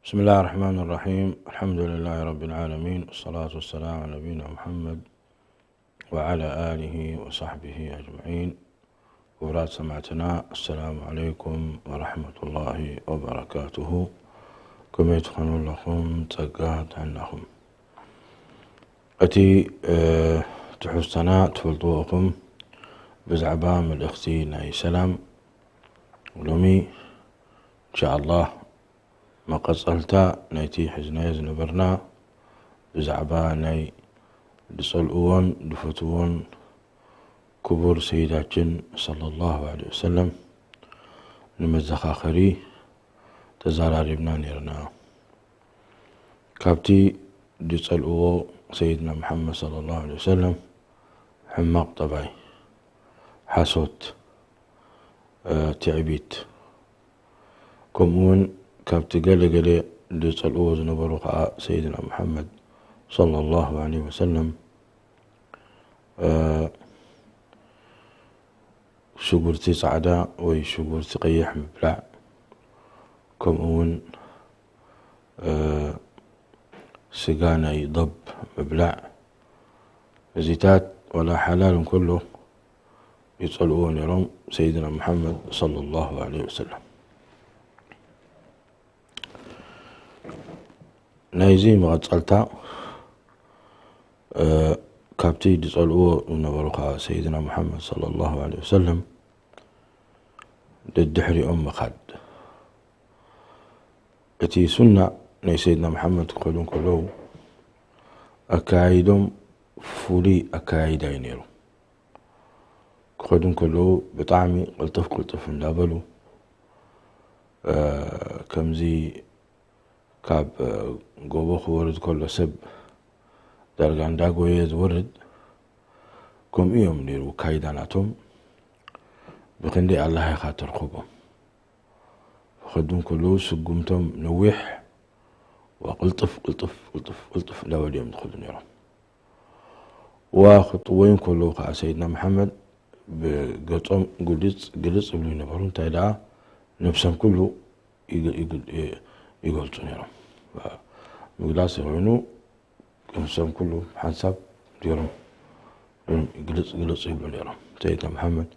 بسم الله الرحمن الرحيم. الحمد لله رب العالمين، والصلاة والسلام على نبينا محمد وعلى آله وصحبه أجمعين. ክቡራት ሰማዕትና፣ السلام عليكم ورحمة الله وبركاته. ከመይ ትኾኑ ኣለኹም? ጸጋ ጥዕናኹም። እቲ፣ እ፣ ትሕዝቶና ትፈልጥዎ ኢኹም፣ ብዛዕባ መልእኽቲ ናይ ሰላም። ሎሚ፣ إن شاء الله፣ መቐጸልታ ናይቲ ሒዝናዮ ዝነበርና ብዛዕባ ናይ ዝጸልእዎን ዝፈትዎን ክቡር ሰይዳችን صلى الله عليه وسلم ንመዘኻኸሪ ተዘራሪብና ነይርና። ካብቲ ዝጸልእዎ ሰይድና መሓመድ صلى الله عليه وسلم ሕማቕ ጠባይ፣ ሓሶት፣ እ፣ ትዕቢት፣ ከምኡ እውን ካብቲ ገለ ገለ ዝጸልእዎ ዝነበሩ ኸዓ ሰይድና መሓመድ صلى الله عليه وسلم፣ እ፣ ሽጉርቲ ጻዕዳ ወይ ሽጉርቲ ቀይሕ ምብላዕ፣ ከምኡ እውን፣ እ፣ ስጋ ናይ ዶብ ምብላዕ፣ እዚታት ዋላ ሓላል እንከሎ ይጸልእዎ ነይሮም ሰይድና መሓመድ صلى الله عليه وسلم። ናይዚ መቐጸልታ፣ እ፣ ካብቲ ዝጸልእዎ ዝነበሩ ኸዓ ሰይድና መሓመድ صلى الله عليه وسلم ደድሕሪኦም ምኻድ። እቲ ሱና ናይ ሰይድና መሓመድ ክኸዱ እንከለዉ ኣካያይዶም ፍሉይ ኣካያይዳ እዩ ነይሩ። ክኸዱ እንከለዉ ብጣዕሚ ቅልጥፍ ቅልጥፍ እንዳበሉ፣ እ፣ ከምዚ ካብ፣ እ፣ ጎቦ ክወርድ ከሎ ሰብ ዳርጋ እንዳጎየ ዝወርድ፣ ከምኡ እዮም ነይሩ ኣካይዳ ናቶም። ብኽንደይ ኣላህ ኢኻ ተርኽቦም። ክኸዱ እንከለዉ ስጉምቶም ነዊሕ፣ ወቅልጥፍ ቅልጥፍ ቅልጥፍ ቅልጥፍ እንዳበሉ እዮም ዝኸዱ ነይሮም። ዋ ክጥወዩ እንከለዉ ከዓ ሰይድና መሓመድ ብገጾም ግልጽ ግልጽ ይብሉ ይነበሩ። እንታይ ደኣ ነብሶም ኩሉ ይግ-፣ ይግ-፣ ይገልጹ ነይሮም። ምግላጽ ኮይኑ ነብሶም ኩሉ ሓንሳብ ገይሮም ግልጽ ግልጽ ይብሉ ነይሮም ሰይድና መሓመድ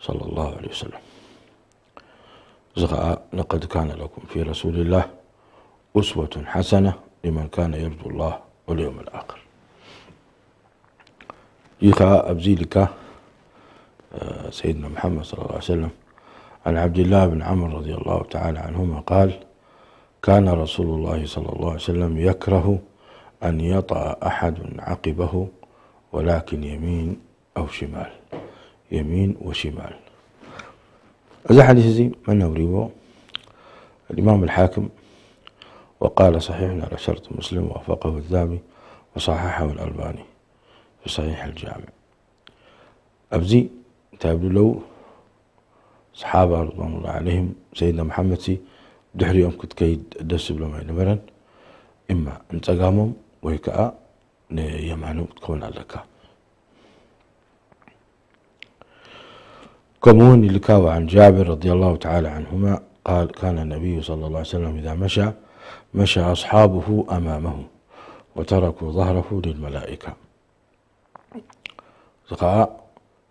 صلى الله عليه وسلم። እዚ ኸዓ لقد كان لكم في رسول الله أسوة حسنة لمن كان يرجو الله واليوم الآخر። ይኻ ኣብዚ ልካ፣ እ፣ ሰይድና መሓመድ صلى الله عليه وسلم عن عبد الله بن عمرو رضي الله تعالى عنهما قال: كان رسول الله صلى الله عليه وسلم يكره أن يطأ أحد عقبه ولكن يمين أو شمال، يمين وشمال. እዚ ሓዲስ እዚ መን ኣውሪዎ؟ الإمام الحاكم، وقال صحيح على شرط مسلم ووافقه الذهبي وصححه الألباني في صحيح الجامع. ኣብዚ እንታይ ይብሉ ኣለዉ? ሰሓባ رضوان الله عليهم ሰይድና መሓመድ ሲ ድሕሪኦም ክትከይድ ደስ ዝብሎም ኣይነበረን። እማ ንጸጋሞም ወይ ከዓ ንየማኖም ክትከውን ኣለካ። ከምኡ እውን ኢልካ وعن جابر رضي الله تعالى عنهما قال: كان النبي صلى الله عليه وسلم إذا مشى مشى أصحابه أمامه وتركوا ظهره للملائكة. እዚ ኸዓ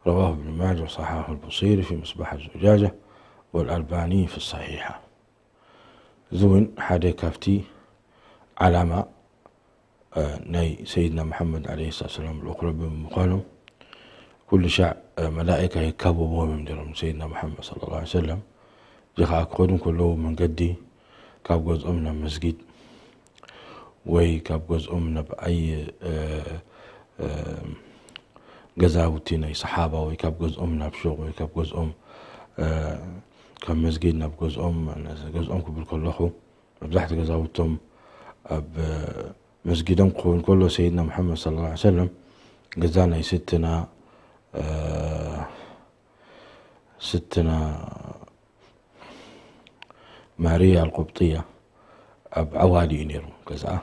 رواه ابن ماجه وصححه البوصيري في مصباح الزجاجة والألباني في الصحيحة። እዚ እውን ሓደ ካብቲ ዓላማ፣ እ፣ ናይ ሰይድና መሓመድ عليه الصلاة والسلام ልኡኽ ረቢ ብምዃኖም ኩሉ ሻዕ፣ እ፣ መላእካ ይካበብዎም እዮም ነይሮም ሰይድና መሓመድ صلى الله عليه وسلم። እዚ ኸዓ ክኸዱ እንከለዉ መንገዲ ካብ ገዝኦም ናብ መስጊድ ወይ ካብ ገዝኦም ናብ ኣይ፣ እ፣ እ፣ ገዛውቲ ናይ ሰሓባ ወይ ካብ ገዝኦም ናብ ሹቕ ወይ ካብ ገዝኦም፣ እ፣ ካብ መስጊድ ናብ ገዝኦም፣ ገዝኦም ክብል ከለኹ መብዛሕትኡ ገዛውቶም ኣብ መስጊዶም ክኸውን ከሎ ሰይድና መሓመድ صلى الله عليه وسلم ገዛ ናይ ስትና፣ እ፣ ስትና ማርያ ኣልቁብጥያ ኣብ ዓዋዲ እዩ ነይሩ ገዝኣ።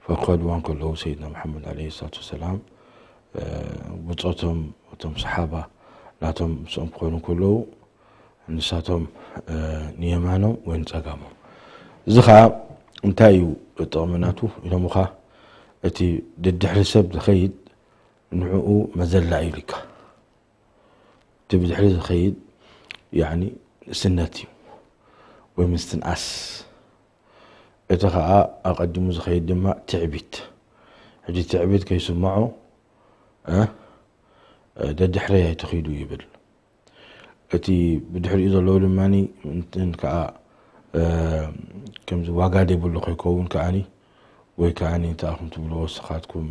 ፈከድዋ እንከለዉ ሰይድና መሓመድ عليه الصلاة والسلام፣ እ፣ ብጾቶም እቶም ሰሓባ ናቶም ምስኦም ክኾኑ ከለዉ ንሳቶም፣ እ፣ ንየማኖም ወይ ንጸጋሞም። እዚ ኸዓ እንታይ እዩ ጥቕሚ ናቱ ኢሎምኻ? እቲ ደድሕሪ ሰብ ዝኸይድ ንዕኡ መዘላ እዩ ኢልካ። እቲ ብድሕሪ ዝኸይድ ያኒ ንእስነት እዩ ወይ ምስትንኣስ። እቲ ኸኣ ኣቐዲሙ ዝኸይድ ድማ ትዕቢት። ሕጂ ትዕቢት ከይስምዖ እ፣ ደድሕረይ ኣይትኺዱ ይብል። እቲ ብድሕሪኡ ዘለዉ ድማ እንትን ከኣ እ፣ ከምዚ ዋጋ ዘይብሉ ከይከውን ከኣኒ ወይ ከኣኒ እንታይ ኢኹም ትብልዎ ንስኻትኩም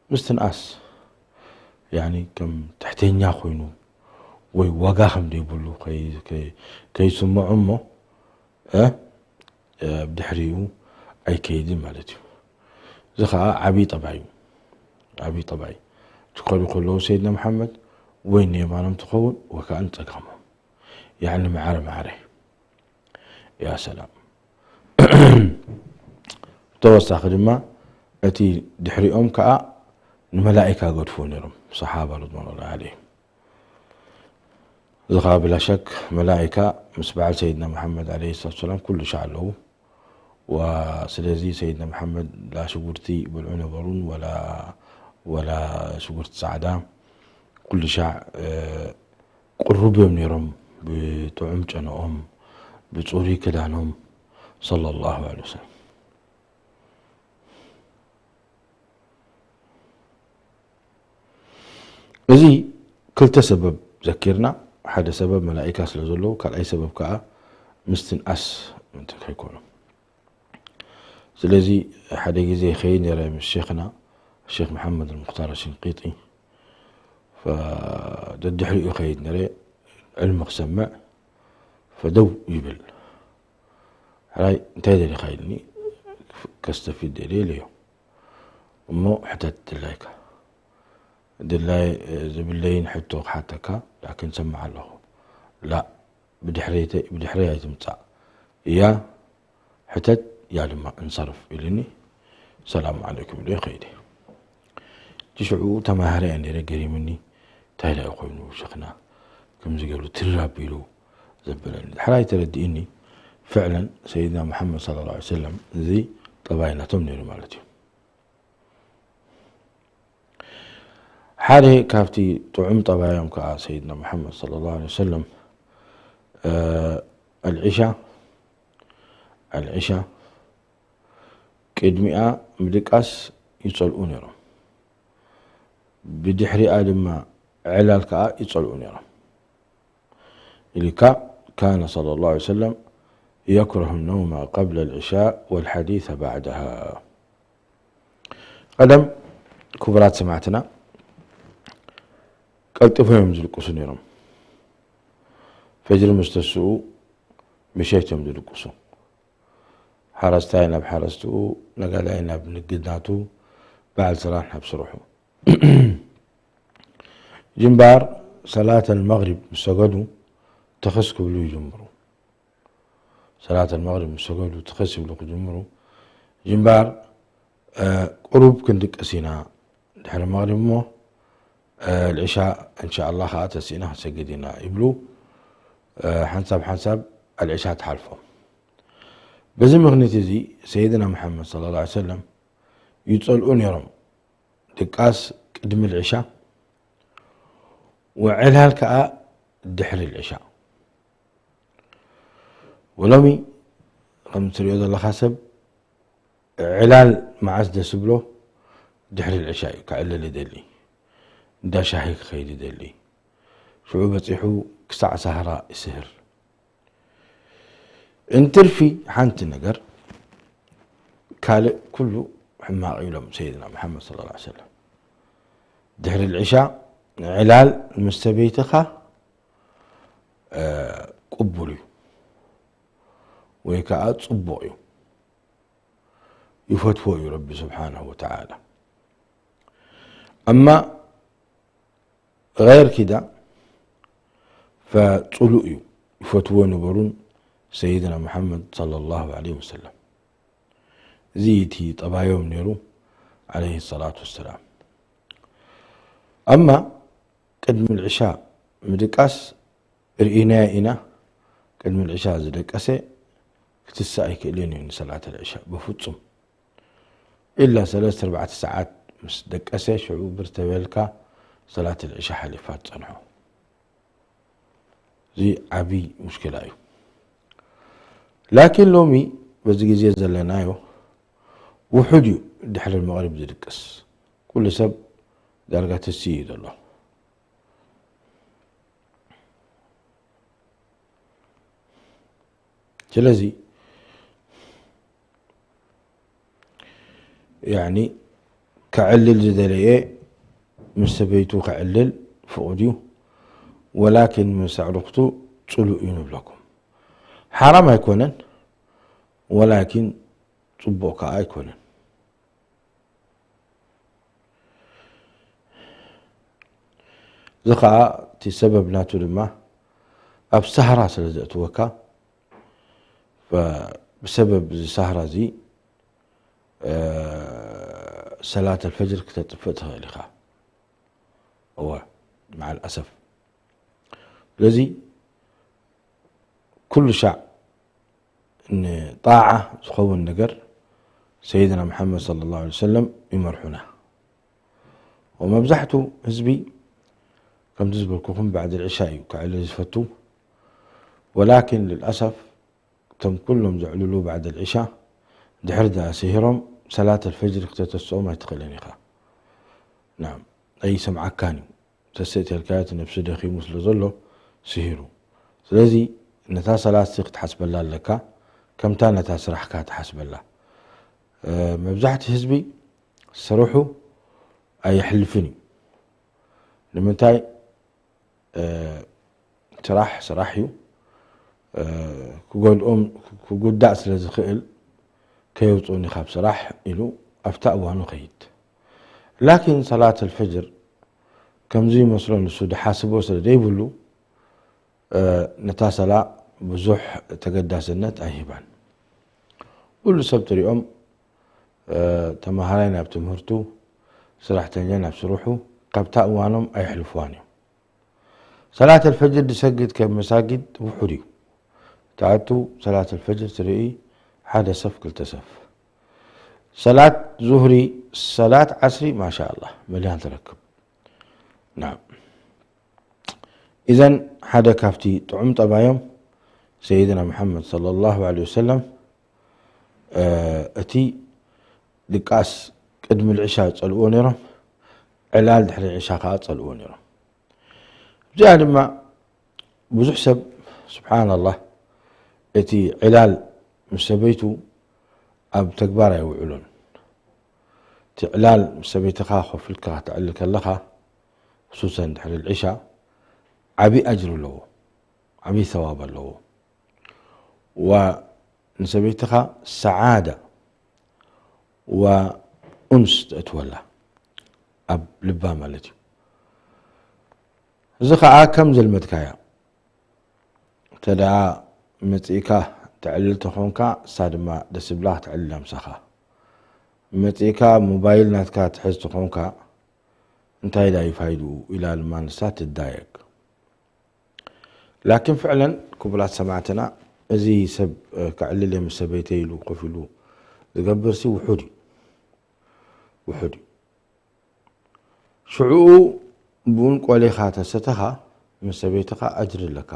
ምስትንኣስ ያኒ ከም ትሕተኛ ኮይኑ ወይ ዋጋ ከም ዘይብሉ ከይ- ከይ- ከይስምዖ እሞ እ፣ እ፣ ብድሕሪኡ ኣይከይድን ማለት እዩ። እዚ ኸዓ ዓብዪ ጠባይ እዩ። ዓብዪ ጠባይ ትኸዱ ከለዉ ሰይድና መሓመድ ወይ ንየማኖም ትኸውን ወይ ከዓ ንፀጋሞም ያዕኒ ማዕረ ማዕረ ያ ሰላም። ተወሳኺ ድማ እቲ ድሕሪኦም ከዓ ንመላኢካ ገድፎ ነይሮም ሰሓባ ርድዋን ላ ዓለይም። እዚ ከዓ ብላሸክ መላኢካ ምስ በዓል ሰይድና መሓመድ ዓለይሂ ሰላቱ ሰላም ኩሉ ሻዕ ኣለዉ። ስለዚ ሰይድና መሓመድ ላ ሽጉርቲ ይበልዑ ነበሩን ወላ ሽጉርቲ ፃዕዳ ኩሉ ሻዕ ቅሩብ እዮም ነይሮም ብጥዑም ጨነኦም ብፅሩይ ክዳኖም ሰለላሁ ዐለይሂ ወሰለም። እዚ ክልተ ሰበብ ዘኪርና፣ ሓደ ሰበብ መላኢካ ስለ ዘለዉ፣ ካልኣይ ሰበብ ከዓ ምስትንኣስ ምእንቲ ከይኮኑ። ስለዚ ሓደ ግዜ ይኸይድ ነይረ ምስ ሼኽና ሼኽ መሓመድ ኣልሙኽታር ኣሽንቂጢ፣ ደድሕሪኡ ይኸይድ ነይረ ዕልሚ ክሰምዕ፣ ፈደው ይብል። ሕራይ እንታይ ደሊኻ ኢልኒ፣ ከስተፊድ ደልየ ኢለዮ። እሞ ሕተት ድላይካ። ድላይ ዝብለይን ሕቶ ክሓተካ ላኪን ሰምዕ ኣለኹ። ላ ብድሕረይ ኣይትምፃእ እያ ሕተት ያ ድማ እንሰርፍ ኢሉኒ። ሰላም ዓለይኩም ኢሉ ይኸይድ። እቲ ሽዑ ተማሃሪ እያ ነይረ ገሪምኒ እንታይ ኢላ ኮይኑ ሸኽና ከምዚ ገይሩ ትርር ኣቢሉ ዘበለኒ ድሕራይ ተረዲእኒ። ፍዕለን ሰይድና መሓመድ صلى الله عليه وسلم እዚ ጠባይ ናቶም ነይሩ ማለት እዩ። ሓደ ካብቲ ጥዑም ጠባዮም ከዓ ሰይድና መሓመድ صلى الله عليه وسلم ኣልዒሻ ኣልዒሻ ቅድሚኣ ምድቃስ ይፀልኡ ነይሮም። ብድሕሪኣ ድማ ዕላል ከዓ ይፀልኡ ነይሮም። ኢልካ كان صلى الله عليه وسلم يكره النوم قبل العشاء والحديث بعدها. ቀደም ክቡራት ሰማዕትና ቀልጢፎም እዮም ዝድቅሱ ነይሮም። ፈጅሪ ምስ ተስኡ ምሸት እዮም ዝድቅሱ። ሓረስታይ ናብ ሓረስትኡ፣ ነጋዳይ ናብ ንግድናቱ፣ በዓል ስራሕ ናብ ስርሑ። ጅምባር ሰላት ኣልመግሪብ ምስ ሰገዱ ትኽስ ክብሉ ይጅምሩ። ሰላት ኣልመግሪብ ምስ ሰገዱ ትኽስ ይብሉ ክጅምሩ። ጅምባር ቁሩብ ክንድቅስ ኢና ድሕሪ መግሪብ እሞ ልዕሻ እንሻ ኣላህ ከዓ ተሲእና ክንሰግድ ኢና ይብሉ። ሓንሳብ ሓንሳብ ኣልዕሻ ትሓልፎም። በዚ ምኽንያት እዚ ሰይድና መሓመድ صلى الله عليه وسلم ይፀልኡ ነይሮም ድቃስ ቅድሚ ልዕሻ ወዕላል ከዓ ድሕሪ ልዕሻ። ወሎሚ ከም ትሪኦ ዘለኻ ሰብ ዕላል መዓስ ደስ ብሎ ድሕሪ ልዕሻ እዩ ከዕልል ይደሊ። እንዳ ሻሂ ክኸይድ ይደሊ። ሽዑ በፂሑ ክሳዕ ሳህራ ይስህር። እንትርፊ ሓንቲ ነገር ካልእ ኩሉ ሕማቕ ኢሎም ሰይድና መሓመድ صلى الله عليه وسلم። ድሕሪ ልዕሻ ዕላል ምስ ሰበይትኻ ቅቡል እዩ ወይ ከዓ ፅቡቕ እዩ። ይፈትዎ እዩ ረቢ ስብሓንሁ ወተዓላ። ኣማ غير كده ፈፅሉእ እዩ ይፈትዎ ነበሩን ሰይድና መሓመድ صلى الله عليه وسلم። እዚ እቲ ጠባዮም ነይሩ عليه الصلاة والسلام። ኣማ ቅድሚ ልዕሻ ምድቃስ ርኢናዮ ኢና። ቅድሚ ልዕሻ ዝደቀሰ ክትስእ ኣይክእልን እዩ ንሰላት ኣልዕሻ ብፍጹም። ኢላ ሰለስተ ኣርባዕተ ሰዓት ምስ ደቀሰ ሽዑ ብር ተበልካ ሰላት ኣልዕሻ ሓሊፋ ትጸንሖ። እዚ ዓብዪ ሙሽኪላ እዩ። ላኪን ሎሚ በዚ ግዜ ዘለናዮ ውሑድ እዩ ድሕሪ መቕሪብ ዝድቅስ። ኩሉ ሰብ ዳርጋ ተስኡ እዩ ዘሎ። ስለዚ ያኒ ከዕልል ዝደለየ ምስ ሰበይቱ ከዕልል ፍቑድ እዩ። ወላኪን ምስ ኣዕሩኽቱ ጽሉእ እዩ ንብለኩም። ሓራም ኣይኮነን፣ ወላኪን ጽቡቕ ከኣ ኣይኮነን። እዚ ኸዓ እቲ ሰበብ ናቱ ድማ ኣብ ሳህራ ስለ ዘእትወካ፣ ፈ-፣ ብሰበብ እዚ ሳህራ እዚ፣ እ፣ ሰላት ኣልፈጅር ክተጥፍእ ትኽእል ኢኻ። እወ፣ መዓል ኣሰፍ። ስለዚ ኩሉ ሻዕ ንጣዓ ዝኸውን ነገር ሰይድና መሓመድ ሰለላሁ ዐለይሂ ወሰለም ይመርሑና። ወመብዛሕቱ ህዝቢ ከምቲ ዝበልኩኹም ባዕድ ልዕሻ እዩ ክዕልል ዝፈቱ። ወላኪን ልልኣሰፍ እቶም ኩሎም ዘዕልሉ ባዕድ ልዕሻ ድሕሪ ደኣ ስሂሮም ሰላት ኣልፈጅሪ ክተተስኦም ኣይትኽእልን ኢኻ። ናም ኣይሰምዓካን እዩ። ተሰእተልካዮ እቲ ነብሱ ደኺሙ ስለ ዘሎ ስሂሩ። ስለዚ ነታ ሰላት ክትሓስበላ ኣለካ፣ ከምታ ነታ ስራሕካ ትሓስበላ። እ፣ መብዛሕቲ ህዝቢ ስርሑ ኣየሕልፍን እዩ። ንምንታይ? እ፣ ስራሕ ስራሕ እዩ። እ፣ ክጎድኦም፣ ክጉዳእ ስለ ዝኽእል ከየውፅኡኒ ካብ ስራሕ ኢሉ ኣብታ እዋኑ ኸይድ። ላኪን ሰላት ኣልፈጅር ከምዚ ይመስሎ ንሱ ድሓስቦ ስለ ደይብሉ፣ እ፣ ነታ ሰላ ብዙሕ ተገዳስነት ኣይህባን። ኩሉ ሰብ ትሪኦም፣ እ፣ ተምሃራይ ናብ ትምህርቱ፣ ሰራሕተኛ ናብ ስርሑ፣ ካብታ እዋኖም ኣየሕልፍዋን እዮም። ሰላት ኣልፈጅር ዝሰግድ ከም መሳጊድ ውሑድ እዩ። ትኣቱ ሰላት ኣልፈጅር ትርኢ ሓደ ሰፍ ክልተ ሰፍ። ሰላት ዙህሪ፣ ሰላት ዓስሪ ማሻ ኣላህ መሊኣን ትረክብ። ናም። ኢዘን ሓደ ካብቲ ጥዑም ጠባዮም ሰይድና መሓመድ ሰለላሁ ዐለይሂ ወሰለም፣ እ፣ እቲ ድቃስ ቅድሚ ልዕሻ ጸልእዎ ነይሮም፣ ዕላል ድሕሪ ዕሻ ከኣ ጸልእዎ ነይሮም። እዚኣ ድማ ብዙሕ ሰብ ስብሓንላህ እቲ ዕላል ምስ ሰበይቱ ኣብ ተግባር ኣይውዕሉን። እቲ ዕላል ምስ ሰበይትኻ ኮፍ ኢልካ ክትዕልል ከለኻ፣ ክሱሰን ድሕሪ ልዕሻ ዓብዪ ኣጅሪ ኣለዎ፣ ዓብዪ ሰዋብ ኣለዎ። ዋ ንሰበይትኻ ሰዓዳ ወኡንስ ተእትወላ ኣብ ልባ ማለት እዩ። እዚ ኸዓ ከም ዘልመድካያ እንተ ደኣ መጺእካ ትዕልል ተኾንካ፣ እሳ ድማ ደስ ብላ ክትዕልል ምሳኻ። መጺእካ ሞባይል ናትካ ትሕዝ ተኾንካ፣ እንታይ ዳዩ ፋይድኡ ኢላ ድማ ንሳ ትዳየግ። ላኪን ፍዕለን ክቡራት ሰማዕትና፣ እዚ ሰብ፣ እ፣ ከዕልል እየ ምስ ሰበይተይ ኢሉ ኮፍ ኢሉ ዝገብርሲ ውሑድ እዩ። ውሑድ እዩ። ሽዕኡ ቡን ቆሊኻ ተሰተኻ ምስ ሰበይትኻ ኣጅሪ ኣለካ።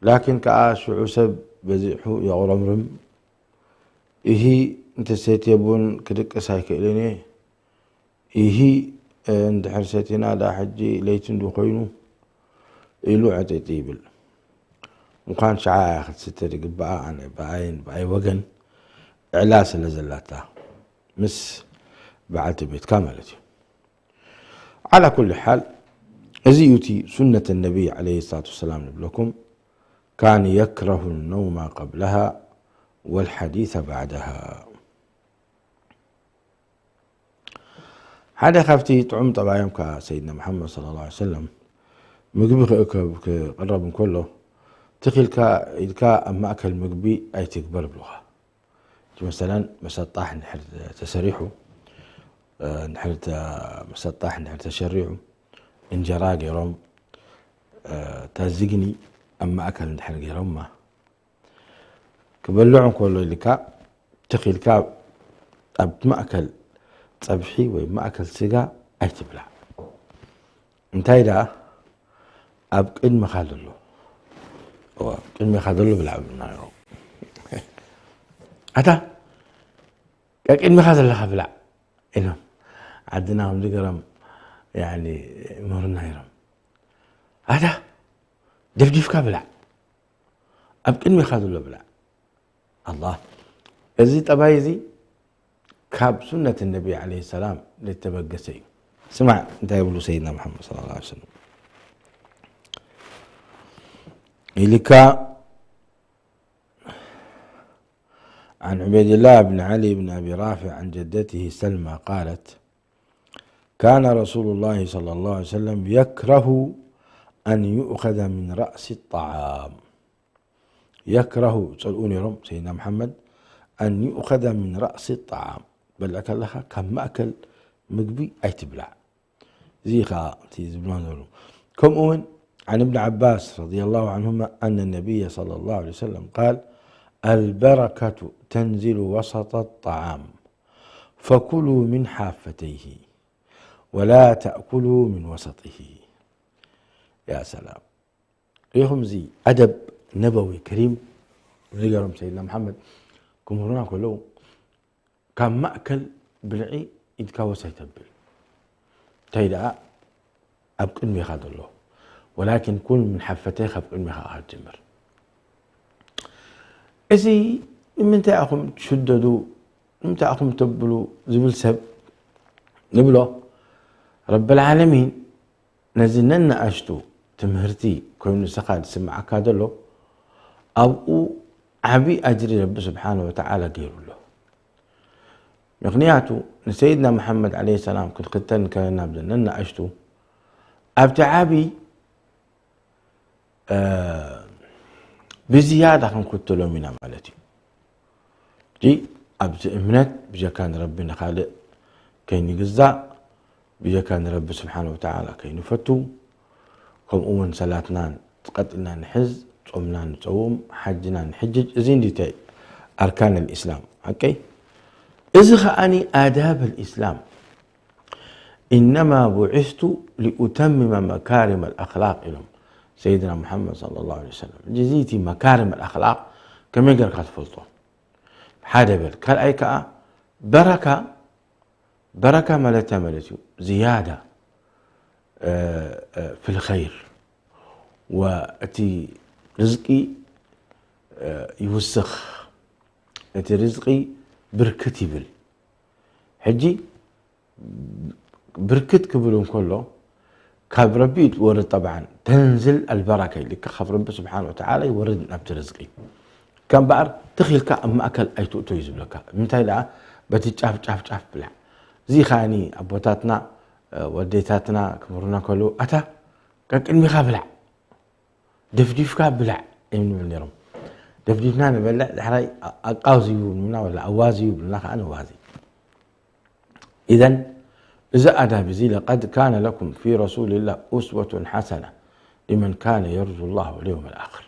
ላኪን ከኣ ሽዑ ሰብ በዚሑ የቑረምርም። ኢሂ እንተሰትየ ቡን ክድቅስ ኣይክእልን እየ። ኢሂ እንድሕር ሰቲና ደኣ ሕጂ ለይቲ እንዱ ኮይኑ ኢሉ ዕጢጢ ይብል። እንኳን ሽዓ እያ ክትስተ ዝግብኣ፣ ኣነ ብኣይን ብኣይ ወገን ዕላ ስለ ዘላታ ምስ በዓልቲ ቤትካ ማለት እዩ። ዓላ ኩሊ ሓል፣ እዚ እዩ እቲ ሱነት ነቢይ ዓለይሂ ሰላቱ ወሰላም ንብለኩም፣ ካን የክረሁ ነውማ ቀብለሃ ወልሓዲሰ ባዕደሃ። ሓደ ካብቲ ጥዑም ጠባዮም ከኣ ሰይድና መሓመድ ሰለላሁ ዐለይሂ ወሰለም፣ ምግቢ ክእከብ ክቕረብ እንከሎ፣ ትኽ ኢልካ ኢድካ ኣብ ማእከል ምግቢ ኣይትግበር ይብሉኻ። እቲ መሰለን መሰጣሕ እንድሕር ተሰሪሑ፣ እ፣ እንድሕር ተ-፣ መሰጣሕ እንድሕር ተሸሪዑ፣ እንጀራ ገይሮም፣ እ፣ እታ ዝግኒ ኣብ ማእከል እንድሕር ገይሮማ፣ ክበልዕ እንከሎ ኢልካ ትኺልካ ኣብ ማእከል ጸብሒ ወይ ማእከል ስጋ ኣይትብላዕ። እንታይ ደኣ ኣብ ቅድመኻ ዘሎ፣ እዋ፣ ኣብ ቅድሜኻ ዘሎ ብላዕ ብልና ነይሮም። ኣታ ቀቅድሜኻ ዘለኻ ብላዕ ኢሎም ዓድና ከምዚ ገሮም፣ ያኒ፣ ይምህሩና ነይሮም። ኣታ ደፍዲፍካ ብላዕ፣ ኣብ ቅድሜኻ ዘሎ ብላዕ። ኣላህ፣ እዚ ጠባይ እዚ ካብ ሱነት ነቢ ዓለይሂ ሰላም ዝተበገሰ እዩ። ስማዕ እንታይ ይብሉ ሰይድና ሙሐመድ ሰለላሁ ዐለይሂ ወሰለም። ኢልካ عن عبيد الله بن علي بن أبي رافع عن جدته سلمى قالت: كان رسول الله صلى الله عليه وسلم يكره أن يؤخذ من رأس الطعام. يكره، ጸልኡ ነይሮም ሰይድና መሓመድ፣ أن يؤخذ من رأس الطعام، በልዕ ከለኻ ካብ ማእከል ምግቢ ኣይትብላዕ። እዚ ኸኣ እቲ ዝብሎ ነበሩ። ከምኡ እውን عن ابن عباس رضي الله عنهما أن النبي صلى الله عليه وسلم قال: البركة تنزل وسط الطعام، فكلوا من حافتيه، ولا تأكلوا من وسطه. يا سلام. ሪኹም፣ እዚ ኣደብ ነበዊ ከሪም ንገሮም ሰይድና መሓመድ ክምህሩና ከለዉ፣ ካብ ማእከል ብልዒ ኢድካ ወስ ኣይተብል። እንታይ ደኣ ኣብ ቅድሜኻ ዘሎ፣ ወላኪን ኩል ምን ሓፈተይ፣ ካብ ቅድሜኻ ኢኻ ትጅምር። እዚ ንምንታይ ኢኹም ትሽደዱ፣ ንምንታይ ኢኹም ተብሉ ዝብል ሰብ ንብሎ፣ ረብል ዓለሚን ነዚ ነናእሽቱ ትምህርቲ ኮይኑ ንስኻ ዝስምዓካ ዘሎ፣ ኣብኡ ዓቢ ኣጅሪ ረቢ ስብሓነ ወተዓላ ገይሩ ኣሎ። ምኽንያቱ ንሰይድና መሓመድ ዓለይሂ ሰላም ክንክተል እንከለና ብዘን ነናእሽቱ ኣብቲ ዓቢ፣ እ፣ ብዝያዳ ክንክተሎም ኢና ማለት እዩ። ሕጂ ኣብዚ እምነት ብጀካ ንረቢ ንኻልእ ከይንግዛእ፣ ብጀካ ንረቢ ስብሓነ ወተዓላ ከይንፈቱ፣ ከምኡ እውን ሰላትና ቀጢልና ንሕዝ፣ ጾምና ንጸውም፣ ሓጅና ንሕጅጅ። እዚ እንዲታይ ኣርካን ልእስላም ሓቀይ። እዚ ኸኣኒ ኣዳብ ልእስላም። إنما بعثت لأتمم مكارم الأخلاق ኢሎም ሰይድና ሙሓመድ ሰለላሁ ዐለይሂ ወሰለም። ሕጂ እዚ እቲ መካርም ኣልኣኽላቕ ከመይ ጌርካ ትፈልጦ? ሓደ በል። ካልኣይ ከኣ በረካ፣ በረካ ማለት እንታይ ማለት እዩ? ዝያዳ፣ እ፣ እ፣ ፊል ኸይር ወእቲ ርዝቂ፣ እ፣ ይውስኽ፣ እቲ ርዝቂ ብርክት ይብል። ሕጂ ብርክት ክብል እንከሎ ካብ ረቢ እዩ ዝወርድ። ጠብዓን ተንዝል ኣልበረካ ኢልካ ካብ ረቢ ስብሓን ወተዓላ ይወርድ ናብቲ ርዝቂ። ከም በኣር ትኺልካ ኣብ ማእከል ኣይትእቶ እዩ ዝብለካ። ምንታይ ደኣ በቲ ጫፍ ጫፍ ጫፍ ብላዕ። እዚ ከኣኒ ኣቦታትና፣ እ፣ ወዴታትና ክምህሩና ከለዉ ኣታ ቀቅድሚኻ ብላዕ፣ ደፍዲፍካ ብላዕ እዮም ንብል ነይሮም። ደፍዲፍና ንበልዕ፣ ዳሕራይ ኣቃዝዩ ይብሉና፣ ወላ ኣዋዝዩ ይብሉና፣ ከዓ ነዋዚ። ኢዘን እዚ ኣዳብ እዚ፣ لقد كان لكم في رسول الله أسوة حسنة لمن كان يرجو الله واليوم الآخر።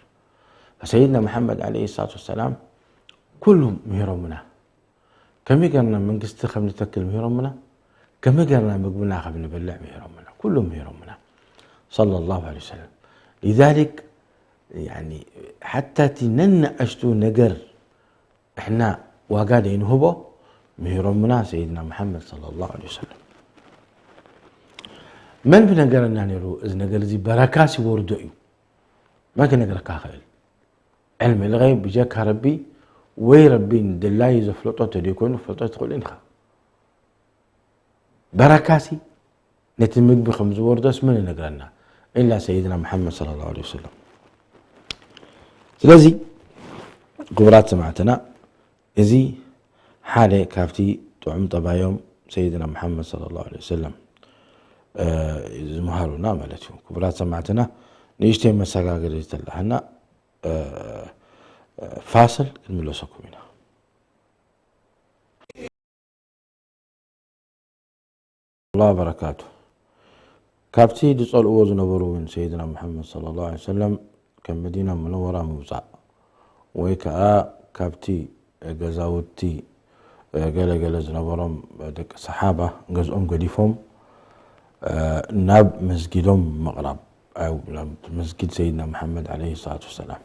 ሰይድና መሓመድ ዓለይሂ ሰላቱ ወሰላም ኩሉ ምሂሮምና። ከመይ ጌርና መንግስቲ ከም ንተክል ምሂሮምና፣ ከመይ ጌርና ምግብና ከም ንበልዕ ምሂሮምና፣ ኩሉ ምሂሮምና ሰለላሁ ዐለይሂ ወሰለም። ሊዛሊክ፣ ያኒ፣ ሓታ እቲ ነንኣሽቱ ነገር ንሕና ዋጋ ደይንህቦ ምሂሮምና ሰይድና መሓመድ ሰለላሁ ዐለይሂ ወሰለም። መን ብነገረና ነይሩ እዚ ነገር እዚ በረካ ሲወርዶ እዩ? መን ክነግረካ ይኽእል? ዕልሚ ልገይብ ብጀካ ረቢ ወይ ረቢ ንድላዩ ዘፍለጦ ተደይኮይኑ ክፈልጦ ኣይትኽእልን ኢኻ። በረካሲ ነቲ ምግቢ ከም ዝወርዶስ መን ይነግረና? ኢላ ሰይድና መሓመድ ሰለላሁ ዐለይሂ ወሰለም። ስለዚ ክቡራት ሰማዕትና፣ እዚ ሓደ ካብቲ ጥዑም ጠባዮም ሰይድና መሓመድ ሰለላሁ ዐለይሂ ወሰለም፣ እ፣ ዝመሃሩና ማለት እዩ። ክቡራት ሰማዕትና፣ ንእሽተይ መሰጋገሪ ተላሃና፣ እ፣ እ፣ ፋስል ክንምለሰኩም ኢና። ላ በረካቱ። ካብቲ ዝጸልእዎ ዝነበሩ እውን ሰይድና ሙሓመድ ሰለላሁ ዐለይሂ ወሰለም ካብ መዲና ሙነወራ ምውጻእ ወይ ከኣ ካብቲ ገዛውቲ ገለ ገለ ዝነበሮም ደቂ ሰሓባ ገዝኦም ገዲፎም ናብ መስጊዶም ምቕራብ፣ ኣብ መስጊድ ሰይድና መሓመድ ዓለይሂ ሰላቱ ወሰላም።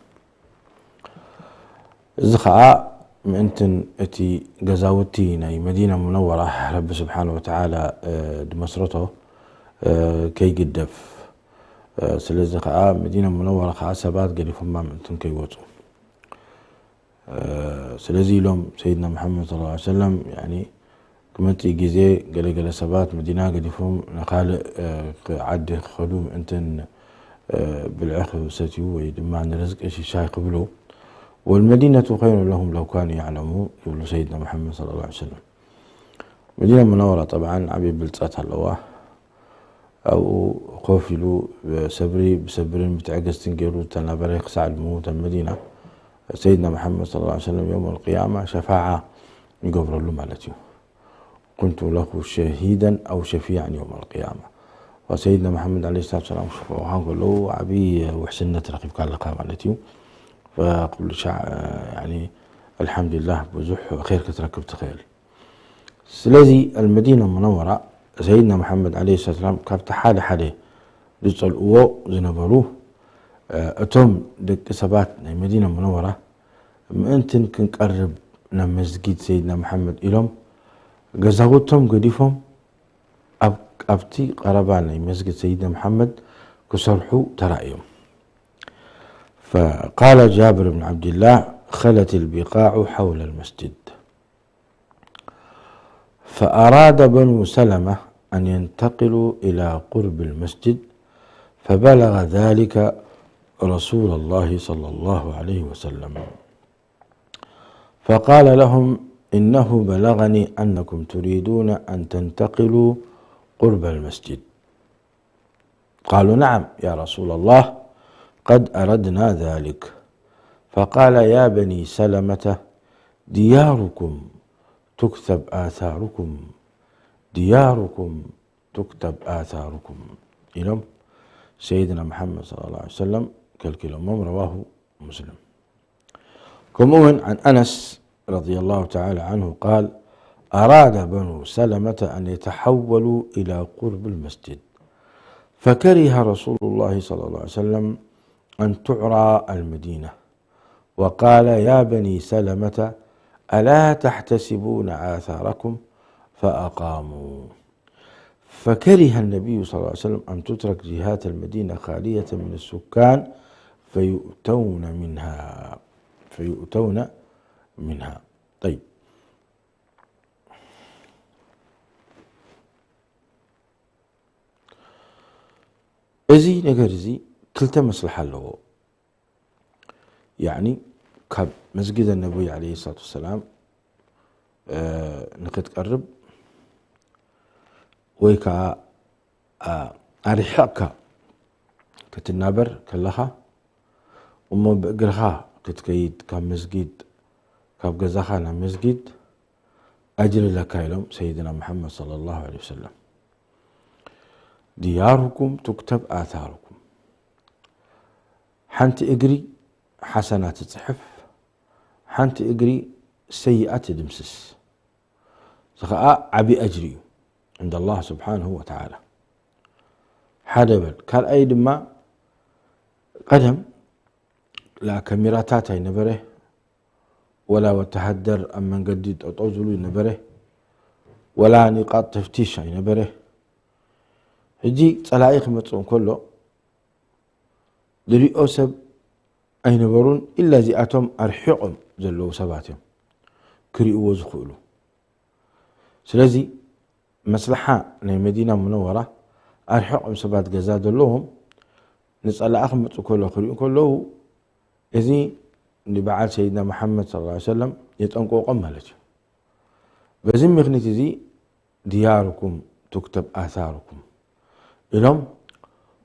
እዚ ኸኣ ምእንትን እቲ ገዛውቲ ናይ መዲና ሙነወራ ረቢ ስብሓነ ወተዓላ ድመስረቶ ከይግደፍ። ስለዚ ኸኣ መዲና ሙነወራ ኸኣ ሰባት ገዲፎማ ምእንትን ከይወፁ። ስለዚ ኢሎም ሰይድና መሓመድ ሰለላሁ ዐለይሂ ወሰለም፣ ያኒ ክመጽእ ግዜ ገለገለ ሰባት መዲና ገዲፎም ንኻልእ ዓዲ ክኸዱ ምእንትን ብልዒ ክሰትዩ ወይ ድማ ንርዝቂ ሽሻይ ክብሉ፣ ወልመዲነቱ ኸይሩ ለሁም ለው ካኑ ያዕለሙን ይብሉ ሰይድና መሓመድ ሰለላሁ ዐለይሂ ወሰለም። መዲና ሙነወራ ጠብዓን ዓብዪ ብልጸት ኣለዋ። ኣብኡ ኮፍ ኢሉ ብሰብሪ ብሰብርን ብትዕግስትን ገይሩ ዝተናበረ ክሳዕ ዝመውት ኣብ መዲና ሰይድና መሓመድ ሰለላሁ ዐለይሂ ወሰለም የውመል ቅያማ ሸፋዓ ይገብረሉ ማለት እዩ። ኩንቱ ለሁ ሸሂደን ኣው ሸፊዓን የውመል ቅያማ። ሰይድና መሓመድ ዓለይሂ ሰላቱ ወሰላም ሽፋዓ ከለዉ ዓብዪ ውሕስነት ረኺብካ ኣለካ ማለት እዩ። ፈኩሉ ሻዕ ያኒ ኣልሓምዱሊላህ ብዙሕ ኸይር ክትረክብ ትኽእል። ስለዚ ኣልመዲና ሙነወራ ሰይድና መሓመድ ዓለይሂ ሰላም ካብቲ ሓደ ሓደ ዝጸልእዎ ዝነበሩ እቶም ደቂ ሰባት ናይ መዲና ሙነወራ ምእንትን ክንቀርብ ናብ መስጊድ ሰይድና መሓመድ ኢሎም ገዛውቶም ገዲፎም ኣብ ኣብቲ ቀረባ ናይ መስጊድ ሰይድና መሓመድ ክሰርሑ ተራእዮም። فقال جابر بن عبد الله: خلت البقاع حول المسجد، فأراد بنو سلمة أن ينتقلوا إلى قرب المسجد، فبلغ ذلك رسول الله صلى الله عليه وسلم، فقال لهم: إنه بلغني أنكم تريدون أن تنتقلوا قرب المسجد. قالوا: نعم يا رسول الله، قد أردنا ذلك. فقال: يا بني سلمة، دياركم تكتب آثاركم، دياركم تكتب آثاركم. إلهم سيدنا محمد صلى الله عليه وسلم كالكلام رواه مسلم. كمؤمن عن أنس رضي الله تعالى عنه قال: أراد بنو سلمة أن يتحولوا إلى قرب المسجد، فكره رسول الله صلى الله عليه وسلم أن تعرى المدينة، وقال: يا بني سلمة، ألا تحتسبون آثاركم؟ فأقاموا. فكره النبي صلى الله عليه وسلم أن تترك جهات المدينة خالية من السكان فيؤتون منها، فيؤتون منها. طيب. እዚ ነገር እዚ ክልተ መስልሓ ኣለዎ። ያዕኒ ካብ መስጊድ ነቢ ዓለይሂ ሰላቱ ወሰላም ንክትቀርብ ወይ ከዓ ኣርሒቕካ ክትናበር ከለኻ እሞ ብእግርኻ ክትከይድ ካብ መስጊድ ካብ ገዛኻ ናብ መስጊድ ኣጅሪ ኣለካ ኢሎም ሰይድና መሓመድ ሰለላሁ ዐለይሂ ወሰለም። ድያሩኩም ቱክተብ ኣታሩኩም፣ ሓንቲ እግሪ ሓሰና ትፅሕፍ፣ ሓንቲ እግሪ ሰይኣ ትድምስስ። እዚ ኸዓ ዓብዪ ኣጅሪ እዩ ዕንደ ኣላህ ስብሓንሁ ወተዓላ። ሓደ በል። ካልኣይ ድማ ቀደም ላ ካሜራታት ኣይነበረ፣ ወላ ወተሃደር ኣብ መንገዲ ጠጠው ዝብሉ ይነበረ፣ ወላ ኒቃጥ ተፍቲሽ ኣይነበረ። ሕጂ ፀላኢ ክመፅእ እንከሎ ዝሪኦ ሰብ ኣይነበሩን፣ ኢላ እዚኣቶም ኣርሒቖም ዘለዉ ሰባት እዮም ክሪእዎ ዝኽእሉ። ስለዚ መስለሓ ናይ መዲና ሙነወራ ኣርሒቖም ሰባት ገዛ ዘለዎም ንፀላኢ ክመፁ ከሎ ክሪኡ ከለዉ እዚ ንበዓል ሰይድና መሓመድ ሰለላሁ ዐለይሂ ወሰለም የጠንቀቆም ማለት እዩ። በዚ ምኽኒት እዚ ድያሩኩም ቱክተብ ኣታሩኩም ኢሎም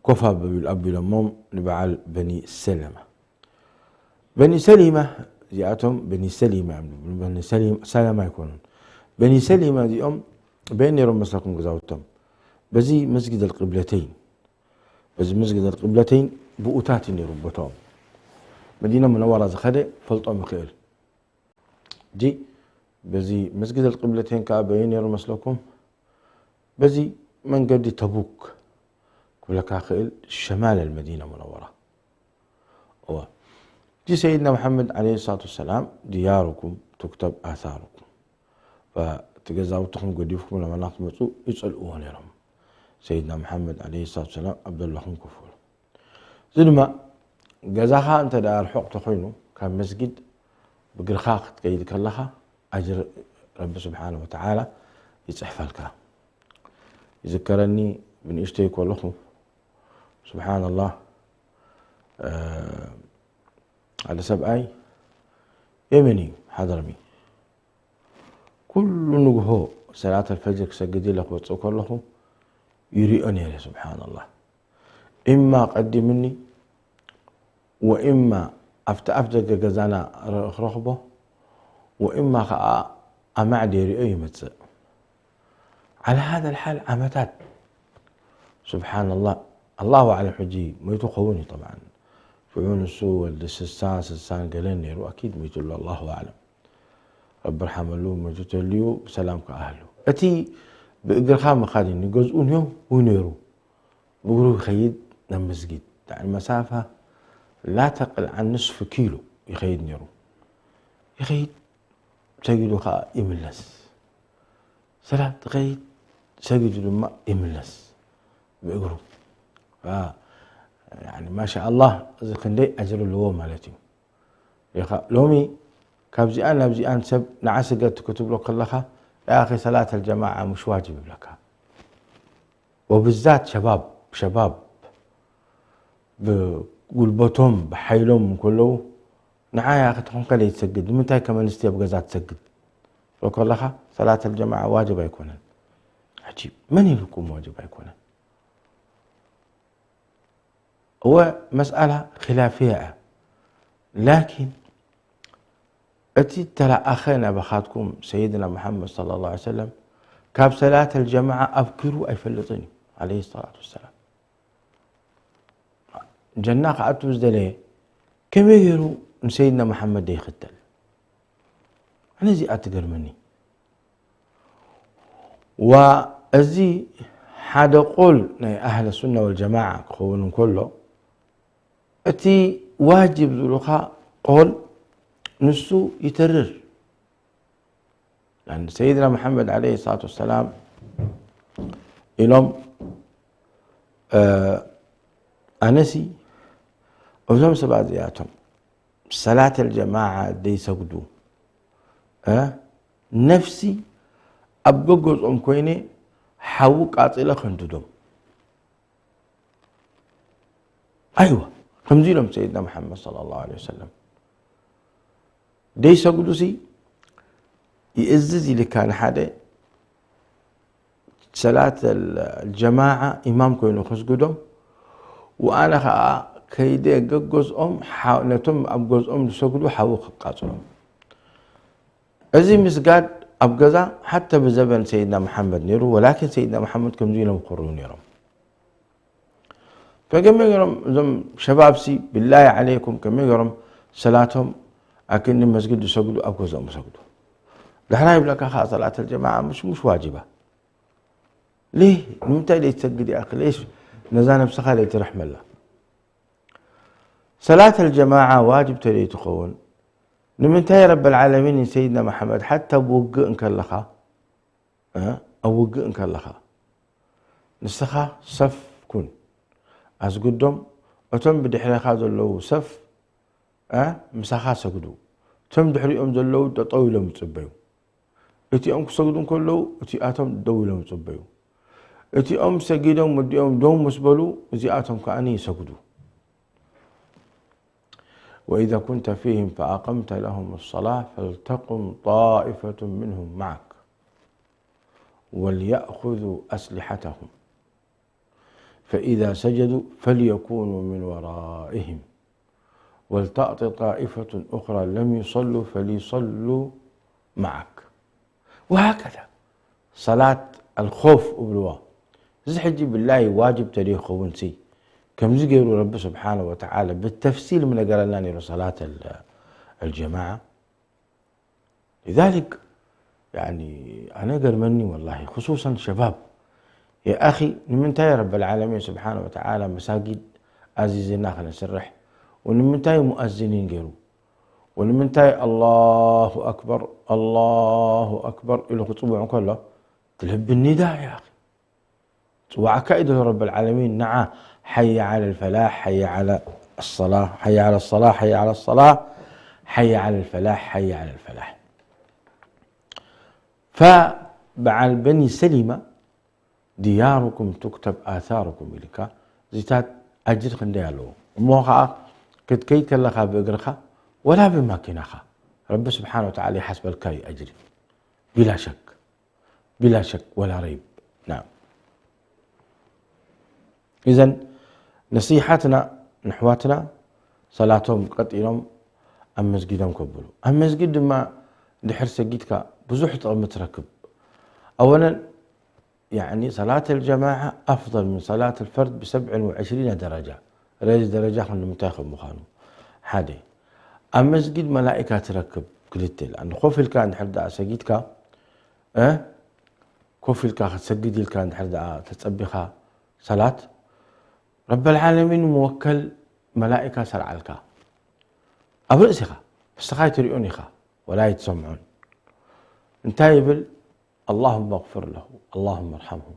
ኮፍ ኣቢሉ ኣቢሎሞም ንበዓል በኒ ሰለማ። በኒ ሰሊማ እዚኣቶም በኒ ሰሊማ እዮም ዝብሉ፣ በኒ ሰሊም- ሰለማ ኣይኮኑን። በኒ ሰሊማ እዚኦም በየን ነይሮም መስለኩም ገዛውቶም? በዚ መስጊድ ኣልቅብለተይን፣ በዚ መስጊድ ኣልቅብለተይን ብኡታት እዩ ነይሩ ቦታኦም። መዲና ሙነወራ ዝኸደ ፈልጦም ይኽእል። ሕጂ በዚ መስጊድ ኣልቅብለተይን ከዓ በይ ነይሩ መስለኩም? በዚ መንገዲ ተቡክ ክብለካ ክእል ሸማል ኣልመዲና ሙነወራ። እዋ፣ እዚ ሰይድና መሓመድ ዓለይሂ ሰላቱ ወሰላም ድያሩኩም ቱክተብ ኣሳሩኩም። እቲ ገዛውትኹም ገዲፍኩም ለመና ክትመፁ ይፀልእዎ ነይሮም። ሰይድና መሓመድ ዓለይሂ ሰላቱ ወሰላም ኣብ ዘለኹም ኮፍ በሉ። እዚ ድማ ገዛኻ እንተ ደኣ ርሑቕ ተኾይኑ ካብ መስጊድ ብእግርኻ ክትከይድ ከለኻ ኣጅር ረቢ ስብሓነ ወተዓላ ይፅሕፈልካ። ይዝከረኒ ብንእሽተይ ከለኹ ስብሓንላህ ሓደ ሰብኣይ የመን እዩ ሓድረሚ ኩሉ ንግሆ ሰላት ኣልፈጅር ክሰግድ ኢለ ክወፅእ ከለኹ ይሪኦ ነይረ ስብሓንላህ ኢማ ቀዲምኒ ወኢማ ኣብቲ ኣፍ ደገ ገዛና ክረኽቦ ወኢማ ከዓ ኣማዕድ የሪኦ ይመፅእ على هذا الحال ዓመታት ስብሓንላህ ኣላሁ ኣዕለም ሕጂ መይቱ ክኸውን እዩ ጠብዓን ሽዑ ንሱ ወዲ ስሳ ስሳን ገለን ነይሩ ኣኪድ መይቱ ኣሎ ኣላሁ ኣዕለም ረቢ ርሓመሉ መይቱ ተልዩ ብሰላም ከኣህሉ እቲ ብእግርኻ ምኻድ እዩ ንገዝኡ ንዮም ውይ ነይሩ ብእግሩ ይኸይድ ናብ መስጊድ يعني مسافة لا تقل عن نصف كيلو ይኸይድ ነይሩ ይኸይድ ሰጊዱ ከዓ ይምለስ ሰላት ይኸይድ ሰጊዱ ድማ ይምለስ ብእግሩ ማሻኣላህ እዚ ክንደይ ኣጅር ኣለዎ ማለት እዩ ሎሚ ካብዚኣን ናብዚኣን ሰብ ንዓ ስገድ ክትብሎ ከለኻ ያኺ ሰላት ኣልጀማዓ ምሽ ዋጅብ ይብለካ ወብዛት ሸባብ ሸባብ ብጉልበቶም ብሓይሎም እንከለዉ ንዓ ያኺ ተኾንካ ለይትሰግድ ንምንታይ ከም ኣንስትዮ ኣብ ገዛ ትሰግድ ከለኻ ሰላት ኣልጀማዓ ዋጅብ ኣይኮነን ሕጂ መን ኢሉኩም ዋጅብ ኣይኮነን እወ መስኣላ ኺላፍያ እያ ላኪን እቲ ተለኣኸ ናባኻትኩም ሰይድና መሓመድ صلى الله عليه وسلم ካብ ሰላት ኣልጀማዓ ኣብኪሩ ኣይፈልጥን እዩ عليه الصلاة والسلام ጀና ክኣቱ ዝደለየ ከመይ ገይሩ ንሰይድና መሓመድ ዘይኽተል ኣነ እዚኣ ትገርመኒ ዋ እዚ ሓደ ቆል ናይ ኣህለ ሱና ወልጀማዓ ክኸውን እንከሎ እቲ ዋጅብ ዝብሉኻ ቆል ንሱ ይተርር ሰይድና መሓመድ ዓለይሂ ሰላቱ ወሰላም ኢሎም ኣነሲ እዞም ሰባት እዚኣቶም ሰላት ኣልጀማዓ ደይሰግዱ ነፍሲ ኣብ ገገዝኦም ኮይነ ሓዊ ቃፂለ ከንድዶም ኣይዋ ከምዚ ኢሎም ሰይድና መሓመድ صلى الله عليه وسلم ደይሰግዱሲ ይእዝዝ ኢልካ ንሓደ ሰላት ኣልጀማዓ ኢማም ኮይኑ ከስግዶም ወኣነ ኸዓ ከይደ ገገዝኦም ነቶም ኣብ ገዝኦም ዝሰግዱ ሓዊ ከቃፅሎም እዚ ምስጋድ ኣብ ገዛ ሓተ ብዘበን ሰይድና መሓመድ ነይሩ ወላኪን ሰይድና መሓመድ ከምዚ ኢሎም ክርኡ ነይሮም ፈገመ ገሮም እዞም ሸባብሲ ብላይ ዓለይኩም ከመይ ገሮም ሰላቶም ኣክኒ መስጊድ ዝሰግዱ ኣብ ገዛኦም ይሰግዱ ዳሕራ ይብለካ ከዓ ሰላት ኣልጀማዓ ምሽ ምሽ ዋጅባ ليه ንምንታይ ለይትሰግድ ይኣክ ليش ነዛ ነብስኻ ለይትርሕመላ ሰላት ኣልጀማዓ ዋጅብ ተለይትኸውን ንምንታይ ረብ العالمين ንሰይድና መሓመድ ሓታ ብውግእ እንከለኻ ኣብ ውግእ እንከለኻ ንስኻ ሰፍ ኩን ኣስግዶም እቶም ብድሕረኻ ዘለዉ ሰፍ ምሳኻ ሰግዱ እቶም ድሕሪኦም ዘለዉ ጠጠው ኢሎም ይፅበዩ እቲኦም ክሰግዱ እንከለዉ እቲኣቶም ደው ኢሎም ይፅበዩ እቲኦም ሰጊዶም ወዲኦም ደው ምስ በሉ እዚኣቶም ከዓኒ ይሰግዱ وإذا كنت فيهم فأقمت لهم الصلاة فلتقم طائفة منهم معك وليأخذوا أسلحتهم فإذا سجدوا فليكونوا من ورائهم ولتأت طائفة أخرى لم يصلوا فليصلوا معك وهكذا صلاة الخوف እብልዋ እዚ ሕጂ ብላይ ዋጅብ ተደይኸውን ሲ ከምዚ ገይሩ ረቢ ስብሓን ወተዓላ ብተፍሲል ምነገረና ነይሩ ሰላት ኣልጀማዓ لذلك يعني ኣነ ገርመኒ ወላሂ خصوصا شباب يا أخي ንምንታይ ረብ العالمين سبحانه وتعالى መሳጊድ ኣዚዝና ከነስርሕ ونምንታይ مؤذنين ገይሩ ونምንታይ الله أكبر الله أكبر ኢሉ ክፅውዕ እንከሎ ትልቢ ኒዳ يا أخي ፅዋዕካ እዩ ዘሎ ረብ العالمين نعا حي على الفلاح حي على الصلاة حي على الصلاة حي على الصلاة حي على الفلاح حي على الفلاح فبعل بني سلمة دياركم تكتب آثاركم ኢልካ እዚታት ኣጅር ክንደይ ኣለዎ እሞ ከዓ ክትከይድ ከለኻ ብእግርኻ ወላ ብማኪናኻ ረቢ ስብሓን ወተዓላ ይሓስበልካ እዩ ኣጅሪ ቢላ ሸክ ቢላ ሸክ ወላ ረይብ ናም إذن نصيحتنا ንሕዋትና ሰላቶም ቀጢሎም ኣብ መስጊዶም ከብሉ ኣብ መስጊድ ድማ ድሕር ሰጊድካ ብዙሕ ጥቕሚ ትረክብ أولا يعني صلاة الجماعة أفضل من صلاة الفرد بسبع وعشرين درجة ረዚ ደረጃ ክንዲ ምንታይ ከም ምዃኑ ሓደ ኣብ መስጊድ መላኢካ ትረክብ ክልተ لأن ኮፍ ኢልካ እንድሕር ደኣ ሰጊድካ ኮፍ ኢልካ ክትሰግድ ኢልካ እንድሕር ደኣ ተጸቢኻ ሰላት ረብ العالمين መወከል መላኢካ ሰርዓልካ ኣብ ርእሲኻ ንስኻ ኣይትሪኦን ኢኻ ወላ ኣይትሰምዖን እንታይ ይብል اللهم اغفر له اللهم ارحمه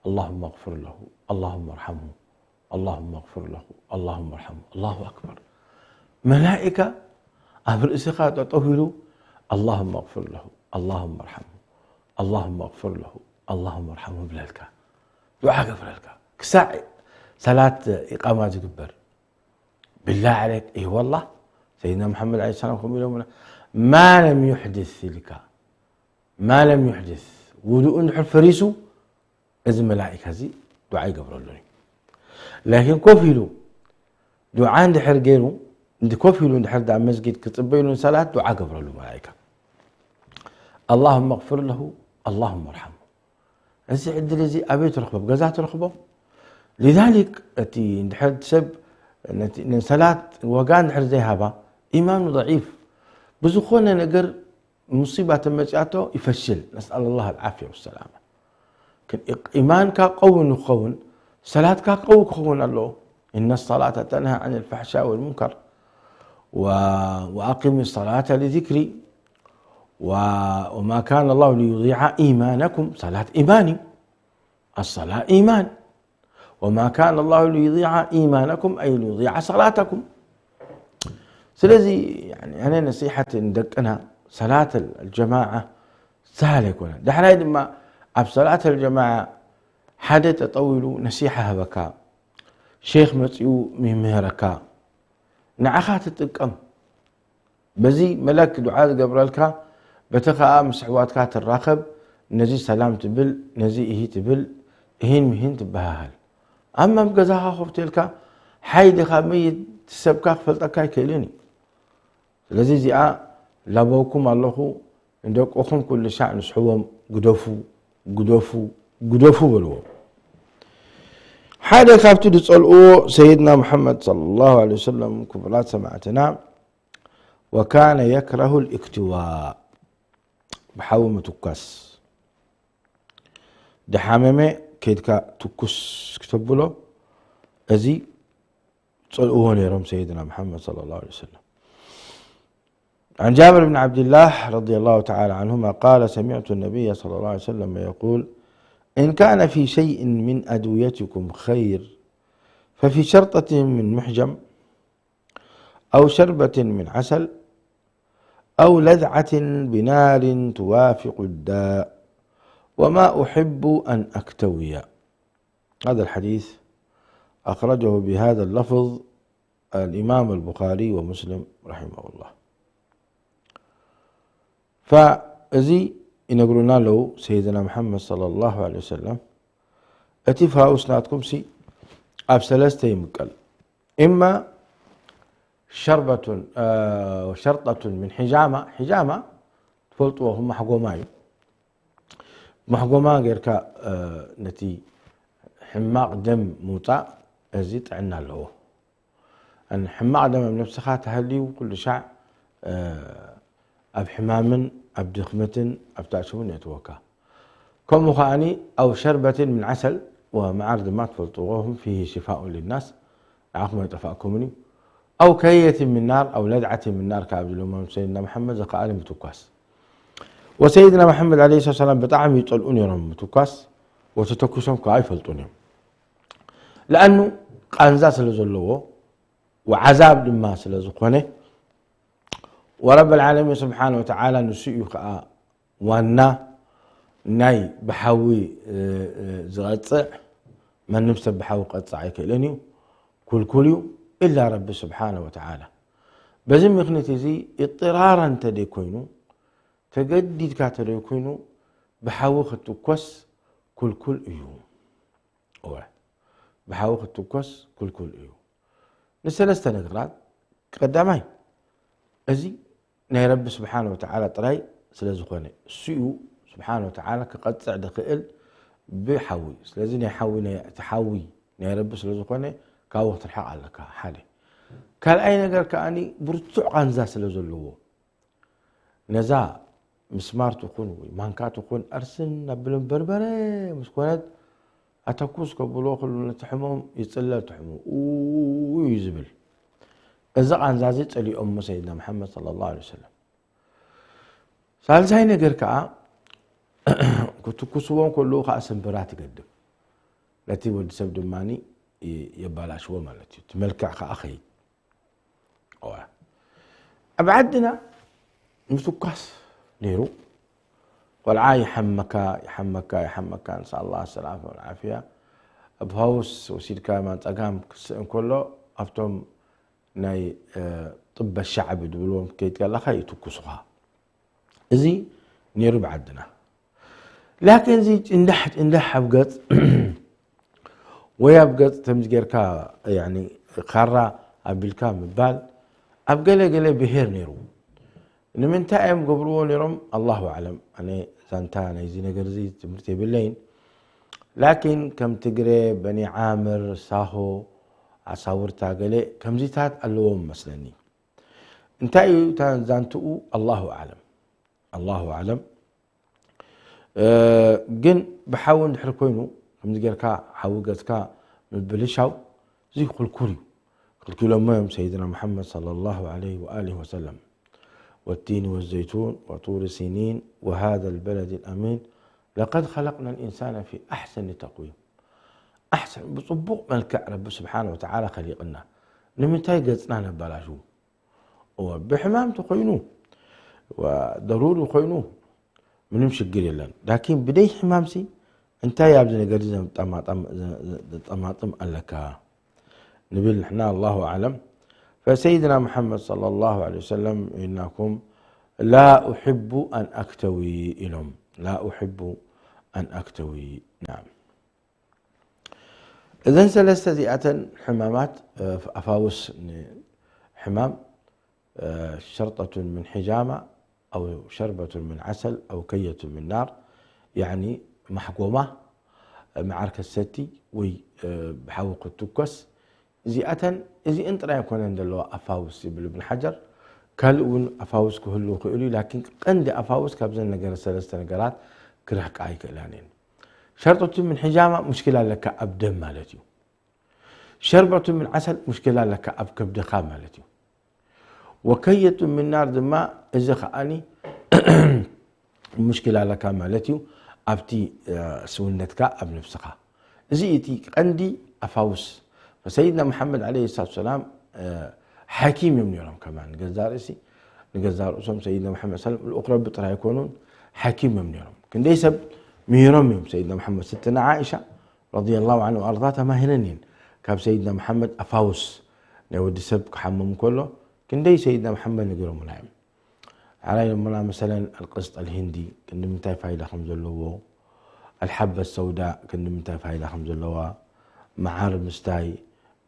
اللهم اغفر له اللهم ارحمه اللهم اغفر له اللهم ارحمه الله أكبر መላኢካ ኣብ ርእሲኻ ጠጠው ኢሉ اللهم اغفر له اللهم ارحمه اللهم اغفر له اللهم ارحمه ይብለልካ ዱዓ ገብረልካ ክሳዕ ሰላት ኢቃማ ዝግበር بالله عليك إيه والله سيدنا محمد عليه السلام ከምኡ ኢሎምና ما لم يحدث ኢልካ ما لم يحدث ውዱኡ እንድሕር ፈሪሱ እዚ መላኢካ እዚ ዱዓ ይገብረሉን እዩ ላኪን ኮፍ ኢሉ ዱዓ እንድሕር ገይሩ እንዲ ኮፍ ኢሉ እንድሕር ዳ መስጊድ ክፅበ ኢሉ ንሰላት ዱዓ ገብረሉ መላኢካ اللهم اغفر له اللهم ارحمه እዚ ዕድል እዚ ኣበይ ትረኽቦ ገዛ ትረኽቦ لذلك እቲ እንድሕር ሰብ ንሰላት ዋጋ እንድሕር ዘይሃባ ኢማኑ ضعيف ብዝኾነ ነገር ሙሲባ ተመፅያቶ ይፈሽል ነስኣል ላህ ኣልዓፍያ ወሰላማ ኢማንካ ቀዊ ንክኸውን ሰላትካ ቀዊ ክኸውን ኣለዎ إن الصلاة تنهى عن الفحشاء والمنكر و... وأقم الصلاة لذكري و... وما كان الله ليضيع إيمانكم صلاة إيماني الصلاة إيمان وما كان الله ليضيع إيمانكم أي ليضيع صلاتكم ስለዚ ኣነ ነሲሐት ንደቅና ሰላት الجماعة ሳህል ኣይኮነ ዳሕራይ ድማ ኣብ ሰላት الجماعة ሓደ ጠጠው ኢሉ ነሲሐ ሃበካ ሼክ መፂኡ ይምህረካ ንዓኻ ትጥቀም በዚ መለክ ዱዓ ዝገብረልካ በቲ ኸዓ ምስ ኣሕዋትካ ትራኸብ ነዚ ሰላም ትብል ነዚ እሂ ትብል እሂን ምሂን ትበሃሃል ኣማ ኣብ ገዛኻ ኮፍ ተልካ ሓይ ድኻ መይት ሰብካ ክፈልጠካ ኣይክእልን እዩ ስለዚ እዚኣ ላበውኩም ኣለኹ ንደቅኹም ኩሉ ሻዕ ንስሕቦም ግደፉ ግደፉ ግደፉ በልዎም ሓደ ካብቲ ዝጸልእዎ ሰይድና ሙሐመድ صلى الله عليه وسلم ክቡራት ሰማዕትና وكان يكره الاكتواء ብሓዊ ምትኳስ ድሓመመ ከይድካ ትኩስ ክተብሎ እዚ ጸልእዎ ነይሮም ሰይድና ሙሐመድ صلى الله عليه وسلم عن جابر بن عبد الله رضي الله تعالى عنهما قال سمعت النبي صلى الله عليه وسلم يقول إن كان في شيء من أدويتكم خير ففي شرطة من محجم أو شربة من عسل أو لذعة بنار توافق الداء وما أحب أن أكتوي هذا الحديث أخرجه بهذا اللفظ الإمام البخاري ومسلم رحمه الله فእዚ ይነግሩና ኣለዉ ሰይድና መሓመድ صلى الله عليه وسلم እቲ ፋውስ ናትኩም ሲ ኣብ ሰለስተ ይምቀል إما شربة شرطة من حجامة حجامة ትፈልጥዎ ማሕጎማ እዩ ማሕጎማ ጌርካ ነቲ ሕማቕ ደም ምውፃእ እዚ ጥዕና ኣለዎ ሕማቕ ደም ኣብ ነብስኻ ተሃልዩ ኩሉ ሻዕ ኣብ ሕማምን ኣብ ድኽመትን ኣብ ታዕስቡን የእትወካ። ከምኡ ከኣኒ ኣው ሸርበትን ምን ዓሰል ወመዓር ድማ ትፈልጥዎም ፊሂ ሽፋኡ ሊናስ ንዓኹም ኣይጠፋእኩምን እዩ። ኣው ከየትን ምን ናር ኣው ለድዓትን ምን ናር ካብ ዝለሞም ሰይድና መሓመድ ዝከኣለ ምትኳስ። ወሰይድና መሓመድ ዓለይሂ ሰላም ብጣዕሚ ይጸልኡ ነይሮም ምትኳስ፣ ወተተኩሶም ከዓ ይፈልጡን እዮም። ለኣኑ ቃንዛ ስለ ዘለዎ ወዓዛብ ድማ ስለ ዝኾነ ወረብ ልዓለሚን ስብሓን ወተዓላ ንሱ እዩ ከዓ ዋና ናይ ብሓዊ ዝቐፅዕ። ማንም ሰብ ብሓዊ ክቐፅዕ ኣይክእልን እዩ፣ ኩልኩል እዩ። ኢላ ረቢ ስብሓነ ወተዓላ። በዚ ምክንያት እዚ እጥራራ እንተደይ ኮይኑ፣ ተገዲድካ ተደይ ኮይኑ ብሓዊ ክትኮስ ኩልኩል እዩ። እወ፣ ብሓዊ ክትኮስ ኩልኩል እዩ። ንሰለስተ ነገራት፣ ቀዳማይ፣ እዚ ናይ ረቢ ስብሓነ ወተዓላ ጥራይ ስለ ዝኾነ፣ እሱ እዩ ስብሓነ ወተዓላ ክቐፅዕ ዝኽእል ብሓዊ። ስለዚ ናይ ሓዊ ናይ እቲ ሓዊ ናይ ረቢ ስለ ዝኾነ ካብኡ ክትርሕቕ ኣለካ። ሓደ። ካልኣይ ነገር ከኣኒ ብርቱዕ ቃንዛ ስለ ዘለዎ፣ ነዛ ምስማር ትኹን ወይ ማንካ ትኹን ኣርስን ኣብልን በርበረ ምስ ኮነት፣ ኣተኩስ ከብሎ ክሉ ነቲ ሕሞም ይጽለል፣ እቲ ሕሞም ኡ እዩ ዝብል። እዚ ቃንዛ እዚ ጸሊኦሞ ሰይድና መሓመድ ሰለላሁ ዐለይሂ ወሰለም። ሳልሳይ ነገር ከኣ ክትኩስዎም ከለዉ ከኣ ስንብራት ይገድም። ነቲ ወዲ ሰብ ድማ የባላሽዎ ማለት እዩ። እቲ መልክዕ ከኣ ኸይድ። እዋ። ኣብ ዓድና ምትኳስ ነይሩ። ቆልዓ ይሓመካ፣ ይሓመካ፣ ይሓመካ፣ ንስኣል ኣላህ ሰላመተ ወልዓፍያ። ኣብ ሃውስ ወሲድካ ማን ጸጋም ክስእ እንከሎ፣ ኣብቶም ናይ፣ እ፣ ጥበ ሻዕቢ ዝብልዎም ከይድ ከለኻ ይትኩሱኻ። እዚ ነይሩ ብዓድና። ላኪን እዚ ጭንዳሕ ጭንዳሕ ኣብ ገጽ ወይ ኣብ ገጽ ከምዚ ጌርካ፣ ያኒ፣ ካራ ኣቢልካ ምባል ኣብ ገለ ገለ ብሄር ነይሩ። ንምንታይ እዮም ገብርዎ ነይሮም? ኣላሁ ኣዕለም። ኣነ ዛንታ ናይዚ ነገር እዚ ትምህርቲ የብለይን። ላኪን ከም ትግረ፣ በኒ ዓምር፣ ሳሆ፣ ዓሳውርታ ገለ ከምዚታት ኣለዎም መስለኒ። እንታይ እዩ እታ ዛንትኡ? ኣላሁ ኣዕለም። ኣላሁ ኣዕለም። እ፣ ግን ብሓዊ እንድሕር ኮይኑ፣ ከምዚ ጌርካ ሓዊ ገጽካ ምብልሻው፣ እዚ ክልኩል እዩ። ክልኪሎሞ እዮም ሰይድና መሓመድ ሰለላሁ ዐለይሂ ወኣሊሂ ወሰለም። والتين والزيتون وطور سينين وهذا البلد الأمين لقد خلقنا الإنسان في أحسن تقويم. ኣሕሰን፣ ብጽቡቕ መልክዕ ረቢ ስብሓነ ወተዓላ ኸሊቕና። ንምንታይ ገጽና ነባላሹ? እወ፣ ብሕማም ተኾይኑ፣ ወ-፣ ደሩሪ ኮይኑ፣ ምንም ሽግር የለን። ላኪን ብደይ ሕማምሲ፣ እንታይ ኣብዚ ነገር እዚ ዘጠማጠም-፣ ዘ-፣ ዘ-፣ ዘጠማጥም ኣለካ? ንብል ንሕና፣ ኣላሁ ኣዕለም። ፈሰይድና መሓመድ ሰለላሁ ዐለይሂ ወሰለም ኢልናኩም፣ ላ ኡሕቡ ኣን ኣክተዊ ኢሎም። ላ ኡሕቡ ኣን ኣክተዊ። ናም። እዘን ሰለስተ እዚኣተን ሕማማት፣ እ፣ ኣፋውስ ንሕማም፣ እ፣ ሸርጠቱን ምን ሒጃማ ኣው ሸርበቱን ምን ዓሰል ኣው ከየቱን ምን ናር፣ ያዕኒ ማሕጎማ፣ እ፣ መዓር ከሰቲ ወይ፣ እ፣ ብሓዊ ክትትኮስ፣ እዚኣተን፣ እዚእን ጥራይ ኣይኮነን ዘለዋ ኣፋውስ ይብል እብን ሓጀር። ካልእ እውን ኣፋውስ ክህሉ ይኽእሉ እዩ፣ ላኪን ቀንዲ ኣፋውስ ካብዘን ነገር ሰለስተ ነገራት ክርሕቃ ኣይክእላን እየን። ሸርጠቱ ምን ሒጃማ ሙሽኪላ ኣለካ ኣብ ደም ማለት እዩ። ሸርበቱ ምን ዓሰል ሙሽኪላ ኣለካ ኣብ ከብድኻ ማለት እዩ። ወከየቱ ምን ናር ድማ እዚ ከኣኒ ሙሽኪላ ኣለካ ማለት እዩ ኣብቲ፣ እ፣ ስውነትካ ኣብ ነብስኻ። እዚ እቲ ቀንዲ ኣፋውስ። ፈሰይድና መሓመድ ዓለይሂ ሰላቱ ሰላም፣ እ፣ ሓኪም እዮም ነይሮም ከማን። ንገዛ ርእሲ፣ ንገዛ ርእሶም ሰይድና መሓመድ ሰለም ልኡኽ ረቢ ጥራይ ኣይኮኑን፣ ሓኪም እዮም ነይሮም። ክንደይ ሰብ ምሂሮም እዮም ሰይድና መሓመድ። ስትነ ዓኢሻ ረዲየላሁ ዐንሃ ወኣርዳ ተማሂረን እየን ካብ ሰይድና መሓመድ ኣፋውስ። ናይ ወዲ ሰብ ክሓመም ከሎ ክንደይ ሰይድና መሓመድ ነጊሮምና እዮም። ሕራይ ደሞና መሰለን ኣልቅስጥ ኣልሂንዲ ክንዲ ምንታይ ፋይዳ ከም ዘለዎ፣ ኣልሓበት ሰውዳ ክንዲ ምንታይ ፋይዳ ከም ዘለዋ፣ መዓር ምስታይ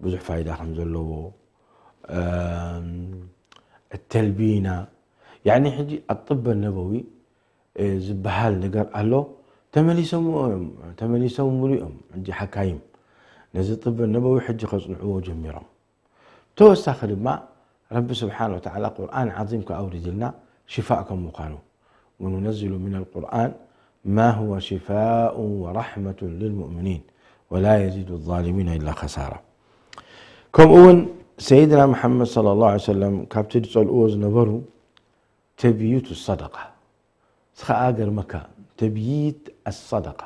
ብዙሕ ፋይዳ ከም ዘለዎ፣ እም፣ እተልቢና፣ ያዕኒ ሕጂ ኣጥበ ነበዊ፣ እ፣ ዝበሃል ነገር ኣሎ። ተመሊሶምዎ እዮም፣ ተመሊሶምሉ እዮም። ሕጂ ሓካይም ነዚ ጥበ ነበዊ ሕጂ ከጽንዕዎ ጀሚሮም። ተወሳኺ ድማ ረቢ ስብሓን ወተዓላ ቁርኣን ዓዚም ከኣውርድልና ሽፋእ ከም ምዃኑ፣ وننزل من القرآن ما هو شفاء ورحمة للمؤمنين ولا يزيد الظالمين إلا خسارة. ከምኡ እውን ሰይድና መሓመድ صلى الله عليه وسلم ካብቲ ዝጸልእዎ ዝነበሩ ተብይት ሰደቃ። እስኻ ኣገርመካ፣ ተብይት ሰደቃ።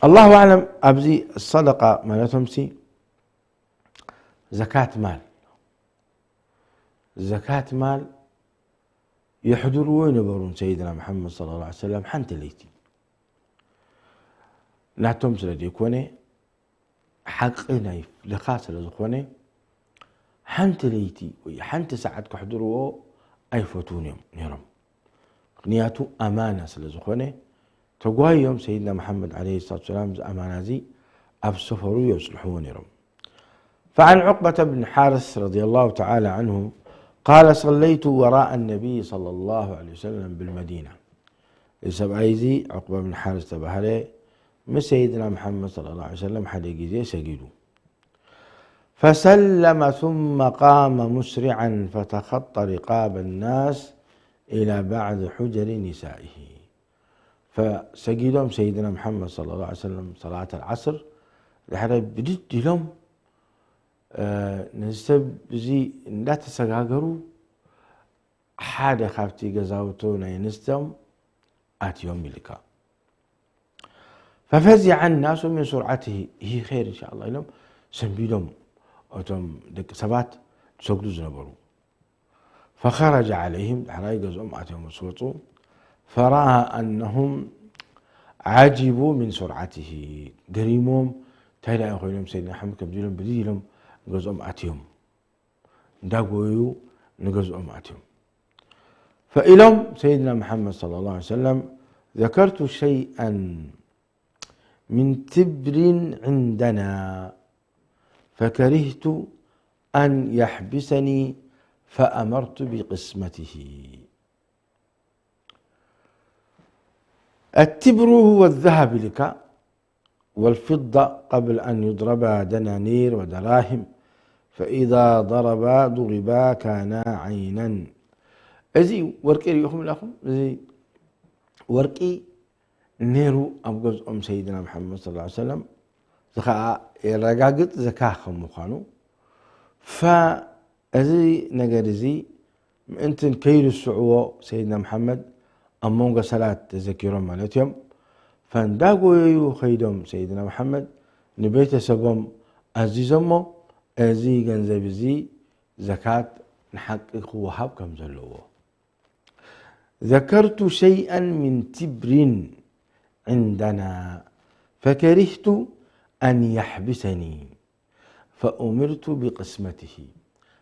ኣላሁ ኣዕለም፣ ኣብዚ ሰደቃ ማለቶምሲ ዘካት ማል፣ ዘካት ማል የሕድርዎ ይነበሩን ሰይድና መሓመድ صلى الله عليه وسلم ሓንቲ ለይቲ። ናቶም ስለ ዘይኮነ፣ ሓቂ ናይ ልኻ ስለ ዝኾነ፣ ሓንቲ ለይቲ ወይ ሓንቲ ሰዓት ከሕድርዎ ኣይፈትዉን እዮም ነይሮም። ምኽንያቱ ኣማና ስለ ዝኾነ፣ ተጓዮም ሰይድና መሓመድ عليه الصلاة والسلام እዚ ኣማና እዚ ኣብ ሰፈሩ የብጽሕዎ ነይሮም። فعن عقبة بن حارث رضي الله تعالى عنه قال: صليت وراء النبي صلى الله عليه وسلم بالمدينة. እዚ ሰብኣይ እዚ ዑቅባ ብን ሓርስ ተባህለ፣ ምስ ሰይድና መሓመድ صلى الله عليه وسلم ሓደ ግዜ ሰጊዱ። فسلم ثم قام مسرعا فتخطى رقاب الناس إلى بعض حجر نسائه. ፈሰጊዶም ሰይድና መሓመድ صلى الله عليه وسلم صلاة العصر ድሕረ ብድድ ኢሎም፣ እ፣ ነዚ ሰብ እዚ እንዳተሰጋገሩ ሓደ ካብቲ ገዛውቱ ናይ ኣንስቶም ኣትዮም ኢልካ። ففزع الناس من سرعته. ይህ ኸይር إن شاء الله ኢሎም ሰንቢዶም እቶም ደቂ ሰባት ዝሰግዱ ዝነበሩ። فخرج عليهم፣ ዳሕራይ ገዝኦም ኣትዮም ምስ ወፁ፣ فرأى أنهم عجبوا من سرعته، ገሪሞም፣ እንታይ ደኣ ኮይኖም ሰይድና ሓመድ ከምዚ ኢሎም ብድድ ኢሎም ገዝኦም ኣትዮም። እንዳጎዩ ንገዝኦም ኣትዮም። ፈኢሎም ሰይድና መሓመድ صلى الله عليه وسلم: ذكرت شيئا من تبر عندنا فكرهت أن يحبسني فأمرت بقسمته. التبر هو الذهب لك والفضة قبل أن يضربا دنانير ودراهم، فإذا ضربا ضربا كانا عينا. እዚ ወርቂ ርኢኹም ኣለኹም? እዚ ወርቂ ነይሩ ኣብ ገዝኦም ሰይድና መሓመድ صلى الله عليه وسلم። እዚ ኸዓ የረጋግጽ ዘካ ከም ምዃኑ። ፈ-፣ እዚ ነገር እዚ ምእንትን ከይርስዕዎ ሰይድና መሓመድ ኣብ መንጎ ሰላት ተዘኪሮም ማለት እዮም። ፈንዳጎየዩ ኸይዶም ሰይድና መሓመድ ንቤተሰቦም ኣዚዞሞ፣ እዚ ገንዘብ እዚ ዘካት ንሓቂ ክወሃብ ከም ዘለዎ። ذكرت شيئا من تبر عندنا فكرهت أن يحبسني فأمرت بقسمته.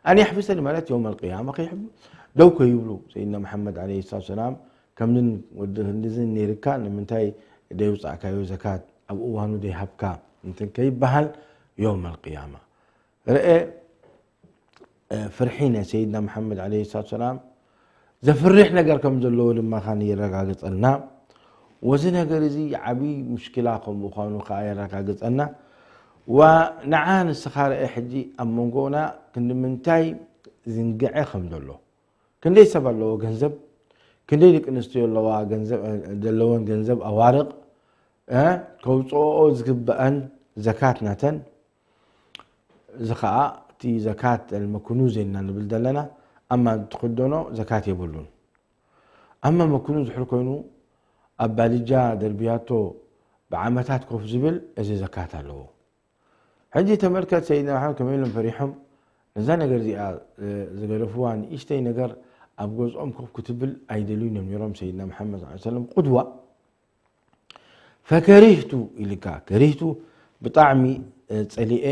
أن يحبسني ማለት يوم القيامة ከይሕብ-፣ ደው ከይብሉ ሰይድና መሓመድ عليه الصلاة والسلام ከምንን ወዲ ክንድዝን ነይርካ ንምንታይ ደይውፃእካዮ ዘካት ኣብ እዋኑ ደይሃብካ እንትን ከይበሃል يوم القيامة። ርአ፣ እ፣ ፍርሒ ናይ ሰይድና መሓመድ عليه الصلاة والسلام ዘፍርሕ ነገር ከም ዘለዎ ድማ ኻን የረጋግጸልና። ወዚ ነገር እዚ ዓብዪ ሙሽኪላ ከም ምዃኑ ኸዓ የረጋግጸና። ወንዓ ንስኻ ርአ ሕጂ ኣብ መንጎና ክንዲ ምንታይ ዝንግዐ ከም ዘሎ። ክንደይ ሰብ ኣለዎ ገንዘብ፣ ክንደይ ደቂ ኣንስትዮ ኣለዋ ገንዘብ፣ ዘለወን ገንዘብ ኣዋርቕ፣ እ፣ ከውፅኦ ዝግበአን ዘካት ናተን። እዚ ኸዓ እቲ ዘካት ኣልመክኑዝ ኢልና ንብል ዘለና፣ ኣማ ትኽደኖ ዘካት የብሉን። ኣማ መክኑዝ ድሕር ኮይኑ ኣብ ባልጃ ደርብያቶ ብዓመታት ኮፍ ዝብል፣ እዚ ዘካት ኣለዎ። ሕጂ ተመልከት፣ ሰይድና መሓመድ ከመይ ኢሎም ፈሪሖም ነዛ ነገር እዚኣ፣ እ፣ ዝገደፍዋ ንእሽተይ ነገር ኣብ ገዝኦም ኮፍ ክትብል ኣይደልዩን እዮም ነይሮም። ሰይድና መሓመድ صلى الله عليه وسلم ቁድዋ ፈከሪህቱ ኢልካ፣ ከሪህቱ ብጣዕሚ፣ እ፣ ጸሊኤ፣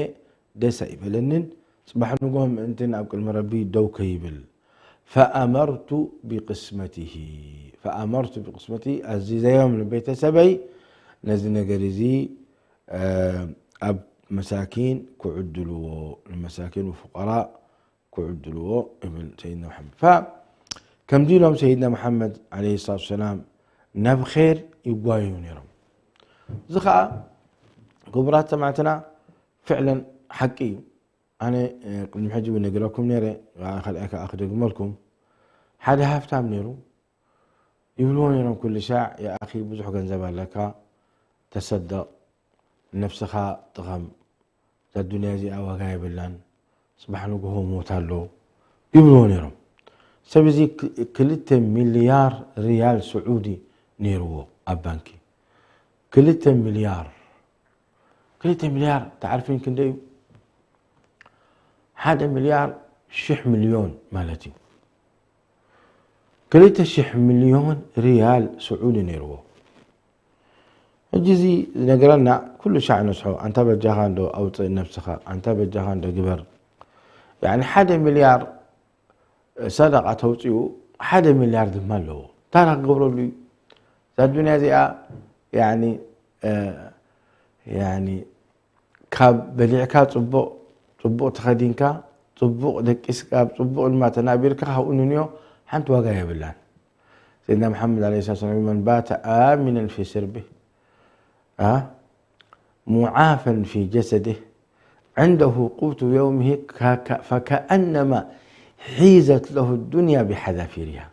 ደስ ኣይበለንን። ጽባሕ ንግሆ ምእንቲ ኣብ ቅድሚ ረቢ ደው ከይብል። ፈኣመርቱ ብቅስመቲሂ፣ ፈኣመርቱ ብቅስመቲሂ፣ ኣዚዘዮም ንቤተሰበይ ነዚ ነገር እዚ፣ እ፣ ኣብ መሳኪን ክዕድልዎ፣ ንመሳኪን ወፉቀራእ ክዕድልዎ ይብል ሰይድና መሓመድ። ፈ-፣ ከምዚ ኢሎም ሰይድና መሓመድ عليه الصلاة والسلام ናብ ኸይር ይጓዩ ነይሮም። እዚ ኸዓ ክቡራት ሰማዕትና ፍዕለን ሓቂ እዩ። ኣነ፣ እ፣ ቅድሚ ሕጂ እውን ነጊረኩም ነይረ፣ ኸዓ ካልኣይ ከኣ ክደግመልኩም። ሓደ ሃፍታም ነይሩ። ይብልዎ ነይሮም። ኩሉ ሻዕ የኣኺ ብዙሕ ገንዘብ ኣለካ፣ ተሰደቕ፣ ነብስኻ ጥቐም፣ እዛ ዱንያ እዚኣ ዋጋ የብላን፣ ጽባሕ ንግሆ ሞት ኣሎ ይብልዎ ነይሮም። ሰብ እዚ ክ- ክልተ ሚልያር ሪያል ስዑዲ ነይርዎ ኣብ ባንኪ። ክልተ ሚልያር፣ ክልተ ሚልያር ተዓርፊን ክንደይ እዩ? ሓደ ሚልያር ሽሕ ሚልዮን ማለት እዩ። ክልተ ሽሕ ሚልዮን ሪያል ስዑዲ ነይርዎ። ሕጂ እዚ ዝነገረና ኩሉ ሻዕ ነስሖ፣ ኣንታ በጃኻ እንዶ ኣውፅእ ነብስኻ፣ ኣንታ በጃኻ እንዶ ግበር። ያኒ ሓደ ሚልያር ሰደቃ ተውፅኡ፣ ሓደ ሚልያር ድማ ኣለዎ። ታራ ክገብረሉ እዩ። እዛ ዱንያ እዚኣ ያኒ ያኒ ካብ በሊዕካ ጽቡቕ ጽቡቕ ተኸዲንካ ጽቡቕ ደቂስካ ጽቡቕ ድማ ተናቢርካ ካብኡ ንንዮ ሓንቲ ዋጋ የብላን። سيدنا محمد عليه الصلاة والسلام من بات آمنا في سربه، ها؟ معافا في جسده، عنده قوت يومه، فكأنما حيزت له الدنيا بحذافيرها.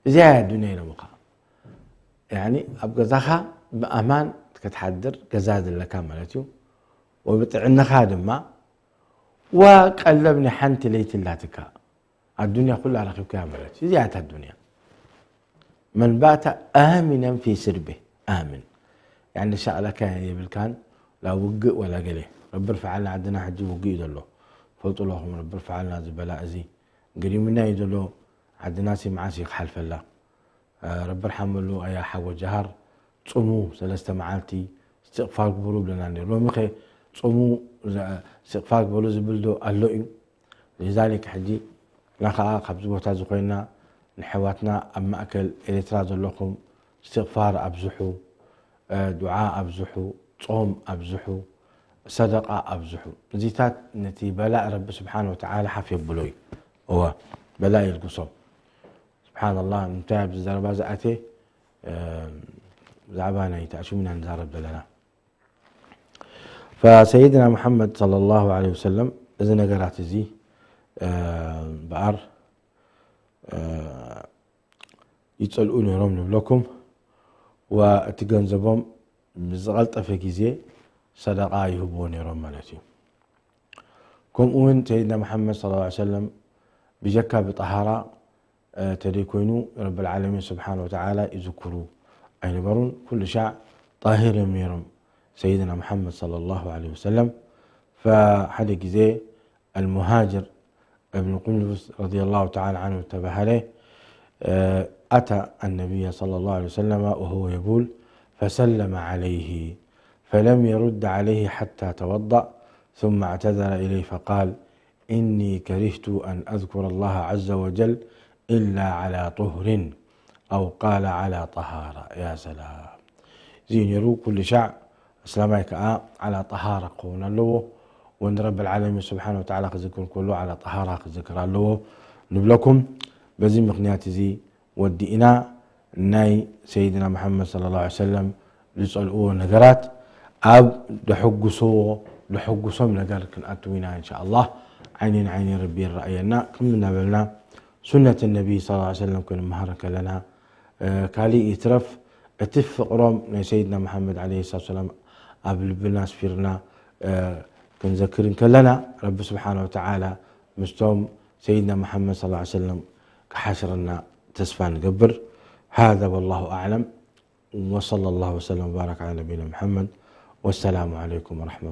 እዚኣ እያ ዱንያ ኢሎምኻ። ያኒ ኣብ ገዛኻ ብኣማን ክትሓድር ገዛ ዘለካ ማለት እዩ። ወብጥዕናኻ ድማ ወቀለብ ናይ ሓንቲ ለይቲ ኣላትካ። ኣዱንያ ኩላ ረኺብካያ ማለት እዩ። እዚኣ እታ ዱንያ። من بات آمنا في سربه، آمن. ያኒ ሻቕላካ የብልካን፣ ላ ውግእ ወላ ገለ። ረቢ ርፍዓልና፣ ዓድና ሕጂ ውግእ እዩ ዘሎ። ፈልጡ ኣለኹም፣ ረቢ ርፍዓልና ዝበላ እዚ ግሪምና እዩ ዘሎ። ዓድና ሲ መዓስ እዩ ክሓልፈላ? ረቢ ርሓመሉ ኣያ ሓጎ ጀሃር። ጽሙ ሰለስተ መዓልቲ እስትቕፋር ግበሩ ብለና ነይሩ። ሎሚ ኸ ጽሙ እስትቕፋር ግበሩ ዝብል ዶ ኣሎ እዩ? لذلك ሕጂ እና ኸዓ ካብዚ ቦታ እዚ ኮይና ንሕዋትና ኣብ ማእከል ኤርትራ ዘለኹም እስትቕፋር ኣብዝሑ፣ ዱዓ ኣብዝሑ፣ ጾም ኣብዝሑ፣ ሰደቃ ኣብዝሑ። እዚታት ነቲ በላእ ረቢ ስብሓን ወተዓላ ሓፍ የብሎ እዩ። እወ፣ በላእ ይልግሶ። ስብሓንላህ፣ እንታይ ኣብዚ ዘረባ ዝኣትየ? ብዛዕባ ናይ ተኣሽሙ ኢና ንዛረብ ዘለና። ፈሰይድና ሙሓመድ ሰለላሁ ዐለይሂ ወሰለም እዚ ነገራት እዚ እምበኣር ይጸልኡ ነይሮም ንብለኩም። ወእቲ ገንዘቦም ብዝቐልጠፈ ግዜ ሰደቓ ይህብዎ ነይሮም ማለት እዩ። ከምኡ እውን ሰይድና ሙሓመድ ሰለላሁ ዐለይሂ ወሰለም ብጀካ ብጠሃራ ተደይኮይኑ ረብል ዓለሚን ስብሓን ወተዓላ ይዝክሩ ኣይነበሩን። ኩሉ ሻዕ ጣሂር እዮም ነይሮም ሰይድና ሙሓመድ ሰለላሁ ዐለይሂ ወሰለም። ፈሓደ ግዜ المهاجر ابن قندفز رضي الله تعالى عنه ተባሃለ أتى النبي صلى الله عليه وسلم وهو يبول فسلم عليه فلم يرد عليه حتى توضأ ثم اعتذر إليه فقال إني كرهت أن أذكر الله عز وجل إلا على طهر أو قال على طهارة. يا سلام. እዚ ነይሩ ኩሉ ሻዕ እስላማይ ከዓ ዓላ ጠሃራ ክኸውን ኣለዎ። ወንድ ረብል ዓለሚን ስብሓን ወተዓላ ክዝክር ከሎ ዓላ ጠሃራ ክዝክር ኣለዎ ንብለኩም። በዚ ምኽንያት እዚ ወዲእና ናይ ሰይድና መሓመድ ሰለላሁ ዐለይሂ ወሰለም ዝጸልእዎ ነገራት ኣብ ደሐጉስዎ ደሐጉሶም ነገር ክንኣትው ኢና እንሻ ኣላህ። ዓይኒ ንዓይኒ ረቢ ይረኣየና። ከም እናበልና ሱነት ነቢ ሰለላሁ ዐለይሂ ወሰለም ክንመሃር ከለና ካሊእ ይትረፍ እቲ ፍቕሮም ናይ ሰይድና መሓመድ ዐለይሂ ሰላቱ ወሰላም ኣብ ልብና ኣስፊርና ክንዘክር እንከለና ረቢ ስብሓነ ወተዓላ ምስቶም ሰይድና መሓመድ ሰለላሁ ዐለይሂ ወሰለም ክሓሽረና ተስፋ ንገብር። هذا والله أعلم وصلى الله وسلم وبارك على نبينا محمد والسلام عليكم ورحمة